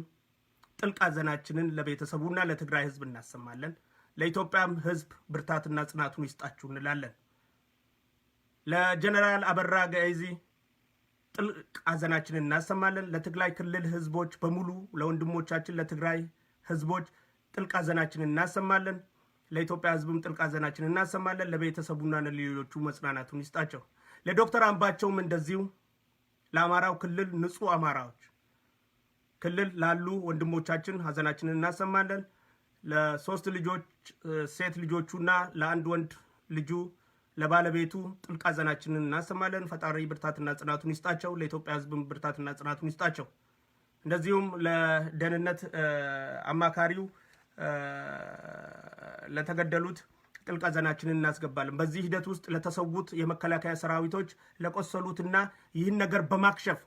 ጥልቅ ሐዘናችንን ለቤተሰቡና ለትግራይ ህዝብ እናሰማለን። ለኢትዮጵያም ህዝብ ብርታትና ጽናቱን ይስጣችሁ እንላለን። ለጀነራል አበራ ገይዚ ጥልቅ ሐዘናችንን እናሰማለን። ለትግራይ ክልል ህዝቦች በሙሉ፣ ለወንድሞቻችን ለትግራይ ህዝቦች ጥልቅ ሐዘናችንን እናሰማለን። ለኢትዮጵያ ሕዝብም ጥልቅ ሐዘናችንን እናሰማለን። ለቤተሰቡና ለሌሎቹ መጽናናቱን ይስጣቸው። ለዶክተር አምባቸውም እንደዚሁ ለአማራው ክልል ንጹህ አማራዎች ክልል ላሉ ወንድሞቻችን ሀዘናችንን እናሰማለን። ለሶስት ልጆች ሴት ልጆቹና ለአንድ ወንድ ልጁ ለባለቤቱ ጥልቅ ሀዘናችንን እናሰማለን። ፈጣሪ ብርታትና ጽናቱን ይስጣቸው። ለኢትዮጵያ ሕዝብም ብርታትና ጽናቱን ይስጣቸው። እንደዚሁም ለደህንነት አማካሪው ለተገደሉት ጥልቅ ሐዘናችንን እናስገባለን። በዚህ ሂደት ውስጥ ለተሰዉት የመከላከያ ሰራዊቶች፣ ለቆሰሉትና ይህን ነገር በማክሸፍ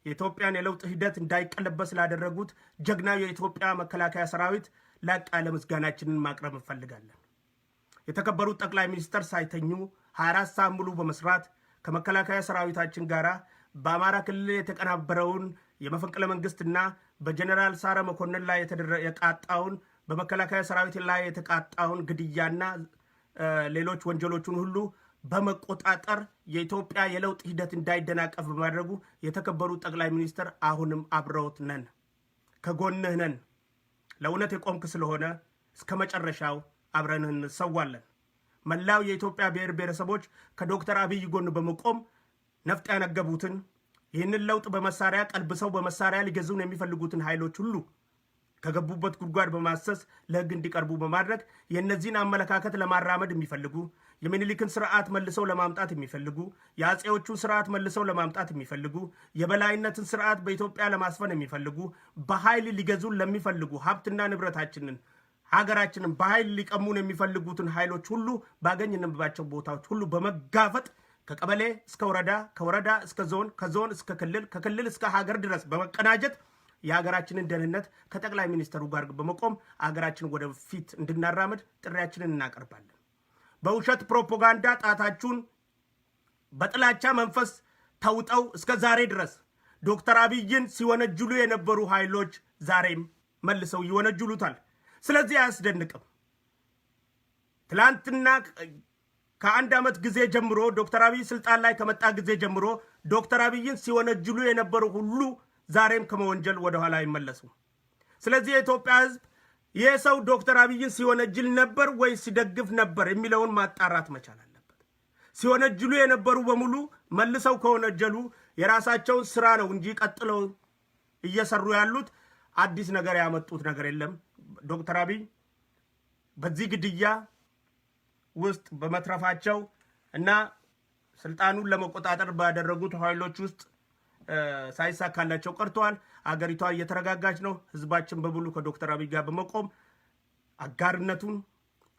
የኢትዮጵያን የለውጥ ሂደት እንዳይቀለበስ ላደረጉት ጀግናው የኢትዮጵያ መከላከያ ሰራዊት ላቅ ያለ ምስጋናችንን ማቅረብ እንፈልጋለን። የተከበሩት ጠቅላይ ሚኒስትር ሳይተኙ 24 ሰዓት ሙሉ በመስራት ከመከላከያ ሰራዊታችን ጋር በአማራ ክልል የተቀናበረውን የመፈንቅለ መንግስትና በጀኔራል ሳረ መኮንን ላይ የቃጣውን፣ በመከላከያ ሰራዊት ላይ የተቃጣውን ግድያና ሌሎች ወንጀሎችን ሁሉ በመቆጣጠር የኢትዮጵያ የለውጥ ሂደት እንዳይደናቀፍ በማድረጉ የተከበሩ ጠቅላይ ሚኒስትር አሁንም አብረውት ነን፣ ከጎንህ ነን። ለእውነት የቆምክ ስለሆነ እስከ መጨረሻው አብረን እንሰዋለን። መላው የኢትዮጵያ ብሔር ብሔረሰቦች ከዶክተር አብይ ጎን በመቆም ነፍጥ ያነገቡትን፣ ይህንን ለውጥ በመሳሪያ ቀልብሰው በመሳሪያ ሊገዙን የሚፈልጉትን ኃይሎች ሁሉ ከገቡበት ጉድጓድ በማሰስ ለሕግ እንዲቀርቡ በማድረግ፣ የእነዚህን አመለካከት ለማራመድ የሚፈልጉ፣ የሚኒሊክን ስርዓት መልሰው ለማምጣት የሚፈልጉ፣ የአፄዎቹን ስርዓት መልሰው ለማምጣት የሚፈልጉ፣ የበላይነትን ስርዓት በኢትዮጵያ ለማስፈን የሚፈልጉ፣ በኃይል ሊገዙን ለሚፈልጉ፣ ሀብትና ንብረታችንን ሀገራችንን በኃይል ሊቀሙን የሚፈልጉትን ኃይሎች ሁሉ ባገኝንባቸው ቦታዎች ሁሉ በመጋፈጥ ከቀበሌ እስከ ወረዳ፣ ከወረዳ እስከ ዞን፣ ከዞን እስከ ክልል፣ ከክልል እስከ ሀገር ድረስ በመቀናጀት የሀገራችንን ደህንነት ከጠቅላይ ሚኒስትሩ ጋር በመቆም ሀገራችንን ወደፊት እንድናራምድ ጥሪያችንን እናቀርባለን። በውሸት ፕሮፓጋንዳ ጣታችሁን በጥላቻ መንፈስ ተውጠው እስከ ዛሬ ድረስ ዶክተር አብይን ሲወነጅሉ የነበሩ ኃይሎች ዛሬም መልሰው ይወነጅሉታል። ስለዚህ አያስደንቅም። ትላንትና ከአንድ ዓመት ጊዜ ጀምሮ፣ ዶክተር አብይ ስልጣን ላይ ከመጣ ጊዜ ጀምሮ ዶክተር አብይን ሲወነጅሉ የነበሩ ሁሉ ዛሬም ከመወንጀል ወደኋላ አይመለሱም። ስለዚህ የኢትዮጵያ ሕዝብ ይህ ሰው ዶክተር አብይን ሲወነጅል ነበር ወይ ሲደግፍ ነበር የሚለውን ማጣራት መቻል አለበት። ሲወነጅሉ የነበሩ በሙሉ መልሰው ከወነጀሉ የራሳቸውን ስራ ነው እንጂ ቀጥለው እየሰሩ ያሉት አዲስ ነገር ያመጡት ነገር የለም። ዶክተር አብይ በዚህ ግድያ ውስጥ በመትረፋቸው እና ስልጣኑን ለመቆጣጠር ባደረጉት ኃይሎች ውስጥ ሳይሳካላቸው ቀርተዋል። አገሪቷ እየተረጋጋች ነው። ህዝባችን በሙሉ ከዶክተር አብይ ጋር በመቆም አጋርነቱን፣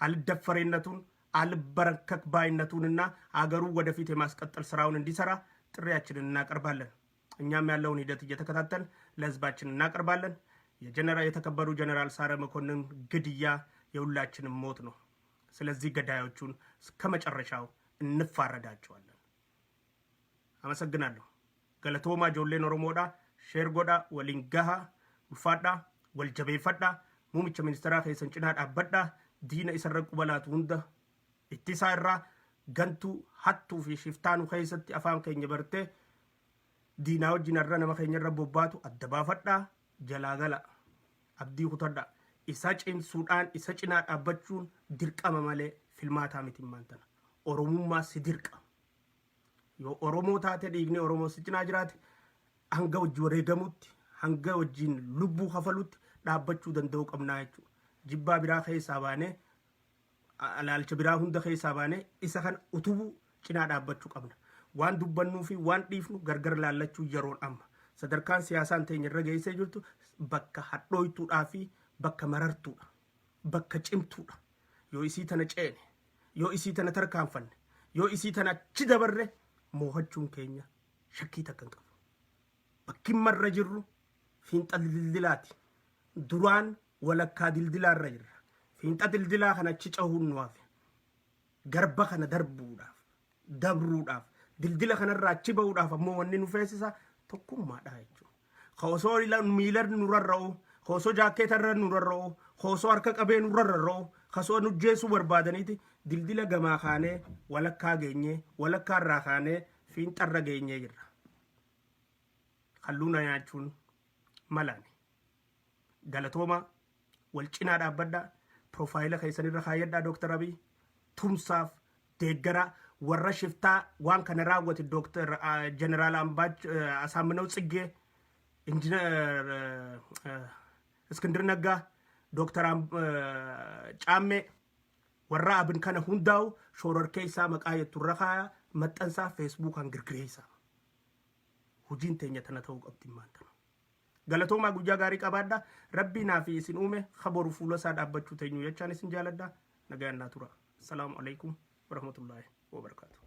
አልደፈሬነቱን፣ አልበረከክ ባይነቱንና አገሩ ወደፊት የማስቀጠል ስራውን እንዲሰራ ጥሪያችንን እናቀርባለን። እኛም ያለውን ሂደት እየተከታተልን ለህዝባችን እናቀርባለን። የጀነራል የተከበሩ ጀነራል ሳረ መኮንን ግድያ የሁላችንም ሞት ነው። ስለዚህ ገዳዮቹን እስከ መጨረሻው እንፋረዳቸዋለን። አመሰግናለሁ። Galatoomaa ijoolleen Oromoodha. Share godhaa, waliin gahaa, ulfaadhaa, wal jabeeffadhaa, muummicha ministeeraa keessan cinaa dhaabbadhaa, diina isarra qubalaatu hunda ittisaa irraa gantuu hattuu fi shiftaanu keessatti afaan keenya bartee diinaa wajjin irra nama keenya irra bobbaatu adda baafadhaa, jalaa gala, abdii kutadhaa. Isa cimsuudhaan isa cinaa dhaabbachuun dirqama malee filmaataa miti. Maantana Oromummaa si dirqa. Yoo Oromoo taate, dhiigni Oromoo si cinaa jiraate, hanga wajji wareegamutti, hanga wajjiin lubbuu kafalutti dhaabbachuu danda'uu qabnaa jechuudha. Jibbaa biraa keessaa baanee, alaalcha biraa hunda keessaa baanee, isa kana utubuu, cinaa dhaabbachuu qabna. Waan dubbannuu fi waan dhiifnu gargar laallachuu yeroon amma. Sadarkaan siyaasaan teenya irra geessee jirtu bakka hadhooytuudhaa fi bakka marartuudha. Bakka cimtuudha. Yoo isii tana ceene, yoo isii tana tarkaanfanne, yoo isii tana achi dabarre, moohachuun keenya shakkii takka hin qabu. Bakki marra jirru fiinxa dildilaati. Duraan walakkaa dildilaa irra jirra. Fiinxa dildilaa kana achi cahuun nu hafe. Garba kana darbuudhaaf, dabruudhaaf, dildila kanarraa achi bahuudhaaf ammoo wanni nu feesisa tokkummaadha jechuudha. Ka osoo miila nu rarra'u, ka osoo jaakkeeta irra nu rarra'u, ka osoo harka qabee nu rarra'u, ka osoo nu jeesuu barbaadaniiti dildila gamaa kaanee walakkaa geenyee, walakkaa irraa kaanee fiinxarra geenyee jirra. Halluu na nyaachuun malaani. Galatooma, wal cinaa dhaabbadhaa. Profile keessanirra kaayyadhaa. Dooktar Abiy tumsaaf deeggara. Warra shiftaa waan kana raawwate, Dooktar Jeneraal Ambaach Asaaminaw Tsiggee, Injinar Iskindir Naggaa, Dooktar Caammee, warra Abin kana hundaa'u shororkeessaa maqaa jetturra kaaya, maxxansaa, Facebookaan girgireessaa. Hojiin teenya tana ta'uu qabdi maantana. Galatoomaa, guyyaa gaarii qabaadha. Rabbii naa fi isin uume kaboru fuula isaa dhaabbachuu teenyu jechaan isin jaaladha. Nagayaan naa tura. Assalaamu alaikum warahmatullaahi wabarakaatu.